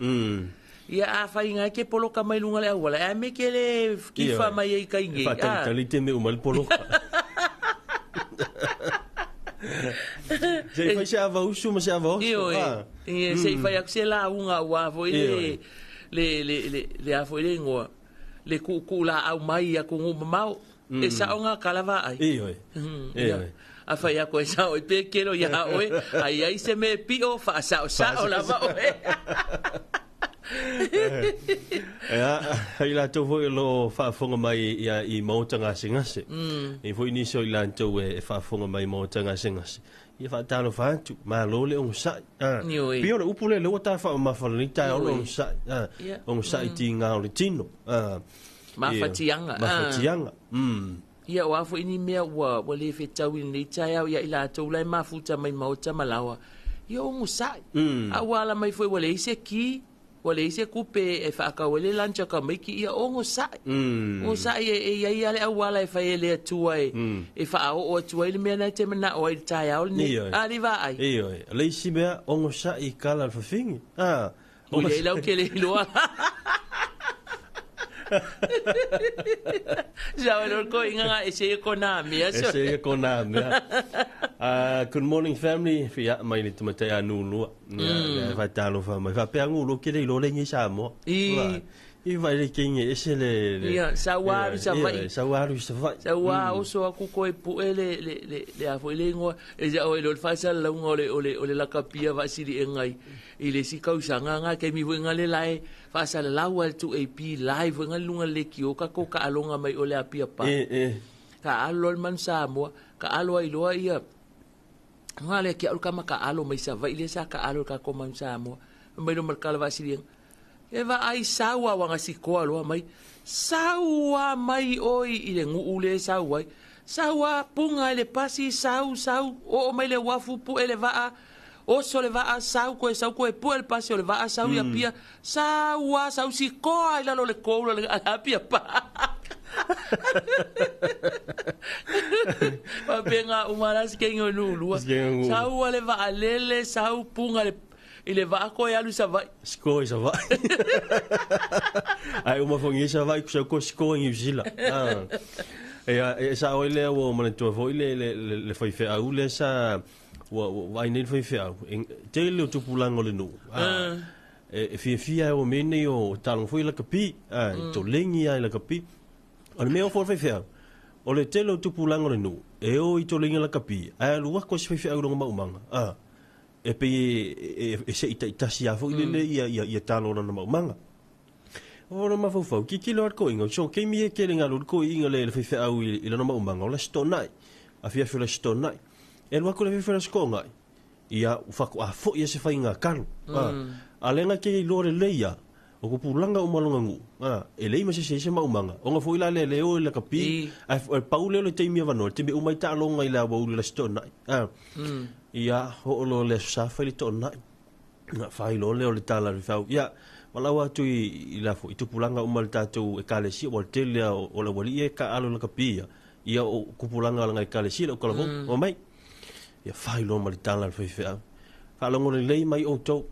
Ia a fai ngai ke poloka mai luga le auala, e a me ke le kifa mai ai kai nei. E whaatalitali te me uma le poloka. Se i fai se ava usu ma se ava oso. Ioe, ia, se i fai atu se lauga aua foi le, le, le, le, le a foi le igoa, le kuukuu laau mai i atunuu mamao. E sao ngā kala vaai. Ioe, ioe. A fai atu e sao i pe kelo iā oe, ai ai se me pio, whaasao lava oe. Ia, i latou foi o lo o faafofoga mai ia i Maota Gasegase. E foi nisi o i latou e faafofoga mai i Maota Gasegase. Ia faatalofa atu, malo le onosai. Ioe. Pei o le upu lea lea ua ta faamamafa lenei taeao le Ioe. onosai. Ia. Onosai tiga o le tino. Mafatiaga. Mafatiaga. Ia, o a foi ni mea ua, ua le fetau i lenei taeao ia i latou la e mafuta mai maota ma laoa, ia onosai. A ua ala mai foi ua leai se ki, ua leai se kupe e faatau ai le lunch a tamaiti, ia onosai. Onosai e, e i ai lava le auala e fai e le Atua e, e faaoo atu ai le mea na e te manao ai i le taeao lenei. Ioe. A le vaai. Ioe. O le isi mea, onosai i kala le fafine. Ua i ai lau ke le iloa. Sa oi ko inga nga ese ia kona mea. Ese ia kona mea. Good morning family. Fia mai le tamatai a Nulua. Ia whaitalofa mai. Whapea Nulua ke le iloa le ngi Samoa. I. I vai le kingi ese le Ia, sa ua alu sa vai. Sa ua alu sa vai. Sa ua oso aku koe pu'e le le le le a foi le ingoa e sa oi lo le faasalalauga o le o le o le lakapia vaasili e ngai i le isi kausaga nga taimi foi nga le lae faasalalau a le 2AP live foi nga le luga le leitio ka kou kaaloga mai o le Apia Park. E e. Ka alo loa le manu Samoa, ka alo ai loa ia nga le ke au le kama ka alo mai Savaii lea sa ka alo i le tatou manu Samoa. Fai mai loa ma le kala vaasiliga, E vaai sau a wanga sikoa loa mai, sau a mai oi i le nuu le sau ai. Sau a punga i le pasi, sau, sau, oo mai le uafu, pu'e le vaa, oso le vaa, sau koe, sau koe, pu'e le pasi o le vaa, sau i Apia, sau a, sau sikoa i lalo o le koula le Apia Park. Faapena uma la se keiga o Nuulua. Sau a le vaalele, sau punga le I le vaa koe alu i Savaii. Siko i Savaii. Ae uma foi i Savaii, ku sau koe siko i New Zealand. Ah. Ia, e sao ai lea ua manatua foi le, le, le, le faifeau lea sa ua, ua vaai nei le faifeau. E, tele o tupulaga o le nuu. Ah. E, e fiafia ai o mea nei o taaloga foi lakapi. Ah, tolegi ai lakapi. O le mea ofo o le faifeau, o le tele o tupulaga o le nuu, e o i tolegi lakapi, ae alu aku ai se faifeau i lona maumaga. Ah. E pei e se i ta'itasi a fo'i lele ia talo o lana ma'umaga. O lona mafaufau, tilotilo a le toeaina, so taimi e tele ina alu ai le toeaina le faifeau i lana ma'umaga o le Aso Toonai, afiafi o le Aso Toonai. E alu atu le afiafi o le Aso Toonai, ia faatoa fo'i e se faiga talo. A lea na te iloa lelei ia, o tupulaga uma lona nuu, e leai ma se isi e i ai se maumaga, ona foi la lea e le o i lakapi, ae pau lea o le taimi avanoa, le taimi e uma ai taaloga i le aoauli o le Aso Toonai. Ia, oo loa i le Aso Sa fai le toonai. Ona fai loa lea o le tala a le faifeau, ia, valaau atu i la foi, i tupulaga uma o le tatou Ekalesia, aua o le tele lava o le aualii ia e taaalo i lakapi ia, ia o tupulaga o lana Ekalesia, le autalavou, omai. Ia fai loa ma le tala a le faifeau. Faalogo lelei mai outou,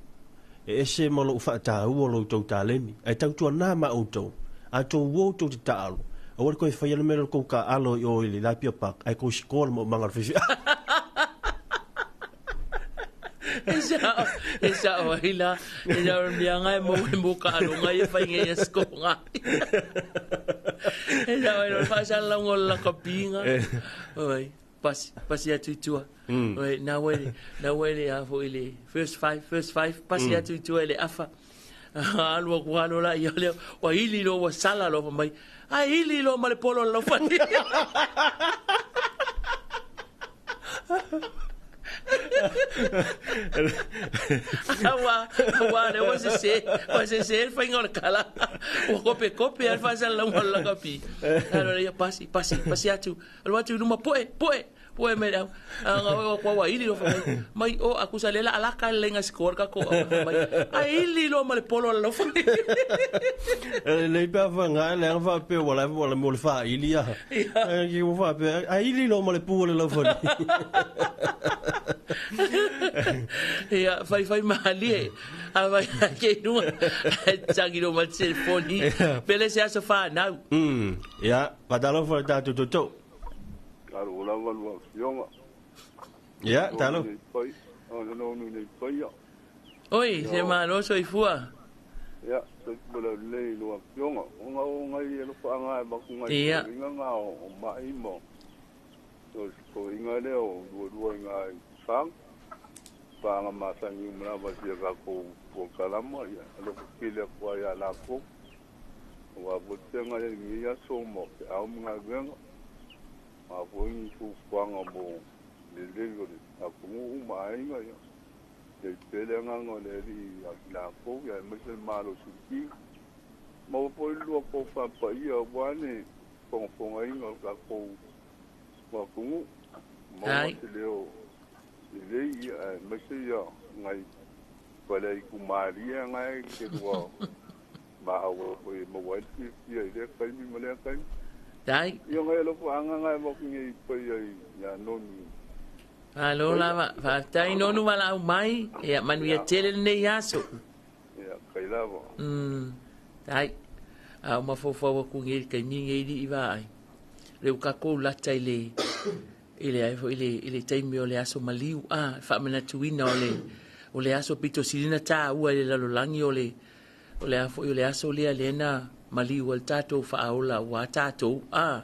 e ese ma lou faataua lo outou taleni, ae tautuana ma outou, a tou o tou te taalo, aua le toe faia le mea lea o le tou taaalo i o i le Lapia Park, ae tou sikoa le maumaga o le faifeau. E sa'o ai la, e sa'o le mea e maua ai mo taaloga ia fai nei ia sikoga. E sa'o ai loa le faasalalauga o le lakapiga. Oi, pasi, pasi atu i tua. Oi, na ua na ua le a foi le first five, first five, pasi atu i tua i le afa. Alu aku alu la ia lea, ua ili loa ua sala loa mai. Ai ili loa ma le polo o le laufali. Ua ua le ua sese, ua sese le faiga o le tala. Ua kopekope lava le faasalalauga o le lakapi. Alu lea pasi, pasi, pasi atu. Alu atu i luma, poe, poe. Poe mai le au. Aga oi o kua ua ili loa fai mai. Mai o a kusa le la alaka le lenga score ka ko au mai. A ili loa ma le polo o le laufali. E lelei pe a whanga, le anga whaapea wala wala mo le whaili a. Ki ua whaapea, a ili loa ma le pū o le laufali. Ia, fai fai malie. A vai ke runga. Tangi loa ma le telefoni. Pele se aso whanau. Ia, whatalofa le tātou toto. Talo lava lua afioga. Ia, talo. Nonu nei paia. Oi, se malo soifua. Ia, soifua laulelei lua afioga. O nga o ngai e lofa anga e baku ngai inga nga o mai mo. O ko inga le o lua lua inga i sang. Paanga masangi umana vasia ka ko ko kalama ia. Alofa kile kwa ia lako. Wa botenga ia ngia so mo ke au mga genga. Ma foi ni fufuaga mo lelei o le atunuu ma aiga ia. Ia i pele agaga o le Alii ia i lakou, ia aemaise le malosi ki. Maua foi le lua tofa paia aua le fogafogaina o le tatou atunuu. Maua se leo lelei ia aemaise ia nai faleaitu malie ngai te lua maua foi e maua ai le fiafia i lea taimi ma lea taimi. Dai. Ia ngai alofa anga ngai vaki nei pai ai ia nonu. Malo lava, faafetai nonu valaau mai, ia manuia tele lenei aso. Ia, kai lava. Dai. A o mafaufau aku nei i le taimi nei i vaai. Le ua tatou lata i le i le ai foi le i le taimi o le aso maliu a faamanatuina o le o le aso pito silina taua i le lalolagi o le O le a foi o le aso lea lea na maliu ai le tatou faaola ua tatou, a,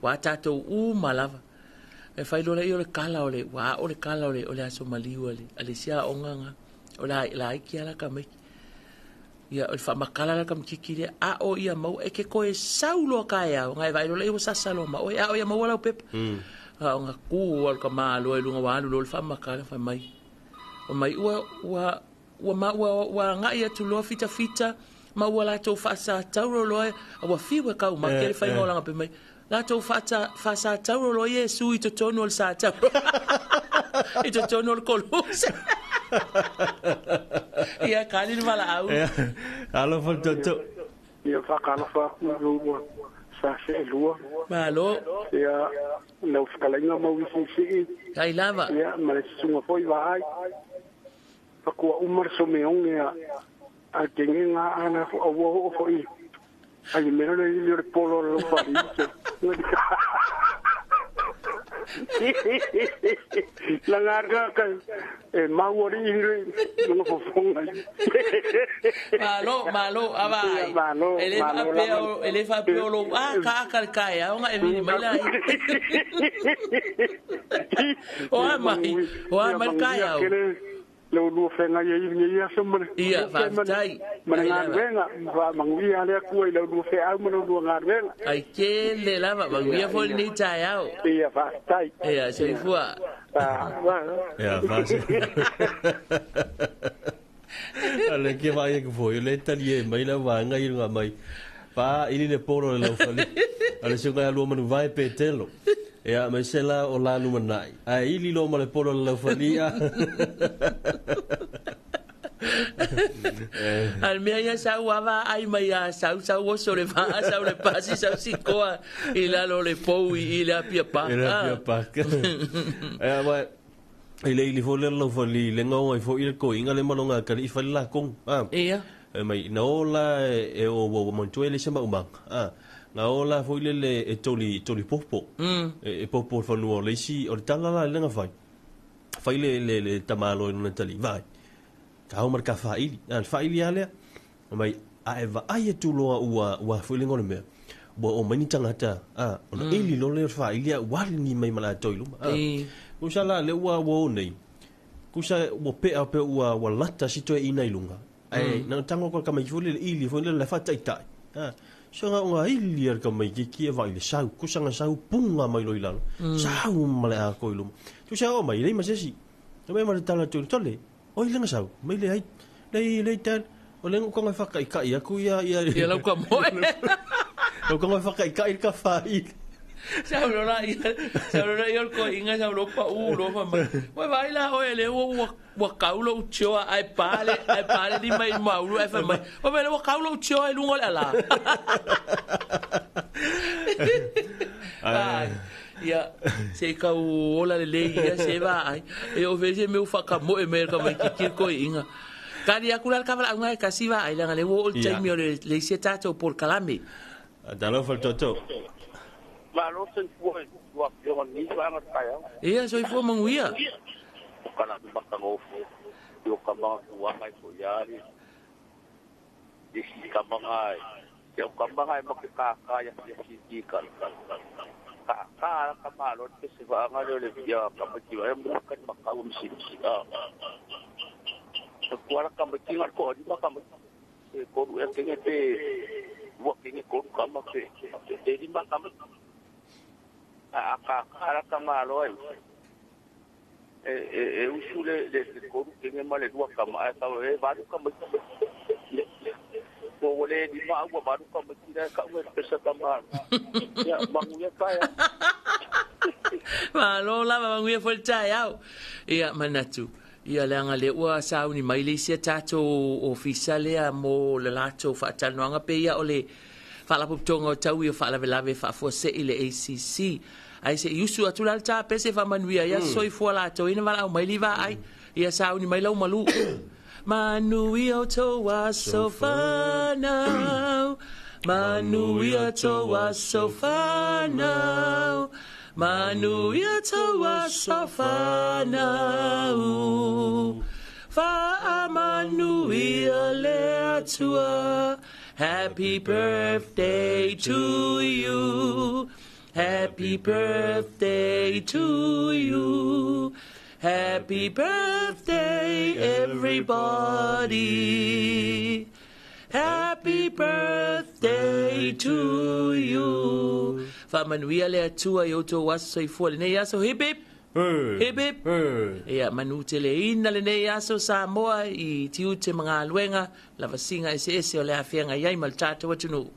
ua tatou uma lava. E fai loa lea o le kala o le, ua ao le kala o le, o le aso maliu a le, a le isi aoga nga. O la, laiti lava la tamaiti. Ia, o le faamatala la le tamaititi lea, ao ia maua, e te toe sau loa taeao, ona e vaai loa lea ua sasa loa ma oe, ao ia maua lau pepa. A o na tu lava le tama loa i luga ua alu loa le faamatala, fai mai, fai mai, ua, ua, Ua ma ua ua agai atu loa fitafita ma ua latou faasatauro loa a ua fiu e kaumake le faiga o lana pe mai latou faata faasatauro loa Iesu i totonu o le satauro i totonu o le koluse. Ia kali le valaau. Alofa le toto. Ia faatalofa atu i lou sa seelua. Malo. Ia lau fetalaiga Mauisiisii. Tai lava. Ia ma le susuga foi Vaai. Fatua uma le someoge a a kenge nga ana fo aua oo foi ai le mea le ili o le polo o le laufali la nga ka e mau ali ili nga fofonga. Malo, malo, ava ai. Malo, E le malo faapea lava. o e le faapea o lou a ka aka le taeao nga e vili mai la ai. O a Ia mai, manuia, o a ia mai le manuia taeao. tele. Le lua whenga i i aso ma le Ia, faafetai. Ma le galuega, faamanuia le Atua i le lua feau ma le lua galuega. Ai tele lava, manuia foi lenei taeao. Ia, faafetai. Ia, soifua. Ia, faase. Ale ke vai ke foi le tali e mai la vaega i lunga mai. Pa ili le polo le laufali. Ale se ngai lua manu vai pe telo. Ia mai se la o la luma nai. Ai ili lo ma le polo le laufali a. Al mea ia sau ava ai mai a sau sau oso le vaa sau le pasi sau sikoa i lalo le pou i le apia pa. I le apia pa. Ia mai i le ili foi le laufali le ngau ai foi le koinga le malonga kali i fali la kong. Ia. E mai na ola e o o montu le se maumanga. Na ola foi le le e toli toli popo. E popo fanua le isi o le tala la le nga fai. Fai le le le tamalo i nuna tali vai. Ka o marka faili. Na faili alea. Mai a e va ai e tuloa ua ua foi le ngole mea. Ua o mai ni tangata. Ona ili lo le faili a wali ni mai mala toi luma. Kusa la le ua ua nei. Kusa ua pe a pe ua ua lata si toe ina i lunga. Ai na tango ko ka mai foi le ili foi le le fa tai tai. So nga nga ili al ka mai ki ki e vai le sau. Kusa nga sau punga mai lo ilalo. Sau ma le a ko i luma. Tu sa o mai le ma se si. No me ma le tala tu tole. O ile nga sau. Mai le ai le le tal. O le ngo nga fa kai kai aku ia ia. Ia lau ka moe. Lau ka fa kai kai ka fa i. Sau lo la ia, sau lo la ia ko inga sau lo pa u lo fa mai. Oi vai la oi le ua ua kau lo tioa ai pale ni mai maulu ai fa mai. Oi vai ua kau lo tioa i lunga le ala. Ai. Ia se kau ola le le ia se va ai. E o vese meu fa ka moe me ka mai ki ko inga. Kali aku la ka vala ngai ka siva ai la le wo o taimi o le le se tato por kalame. Dalo fa toto. Malo se foi ua pio ni va na kaya. Ia soifua manguia. Kana maka ngofo. Yo ka ma ua mai ko yari. Isi ka manga. Yo ka manga ma ka ka ya si ki ka. Ka ka ka malo te se va nga le ya ka ma ki va mo ka ma ka um si. Ko ala ka ma ki nga ko di ma ka ma e ko ru e ke te ua ke ko ka ma ke te di ma ka ma a ka ka ka malo e e usu le le ko ke nge ma le ua ka ma ka e va ka ma ko le di ma ua va ka ma ti ka ua pesa ka ma ya manguia ka ya malo la manguia foi taeao ia manatu ia le anga le ua sauni mai le isia tatou ofisa lea mo le latou faatalanoaga pe ia o le faalapotopotoga o tau i o faalavelave faafuasei le ACC ai se iusu atu la le tape se faamanuia ia soifua latou ina valaau mai liva ai ia sauni mai lau malu manuia o tou aso fanau manuia tou aso fanau manuia tou aso fanau faamanuia le Atua. Happy birthday to you. Happy birthday to you. Happy birthday, everybody. Happy birthday to you. Faamanuia le Atua i outou aso soifua lenei aso. Hip hip. Hip hip. Ia manu teleina lenei aso Samoa i tiute ma galuega lavasiga eseese o le afiaga iai ma le tatou atunuu.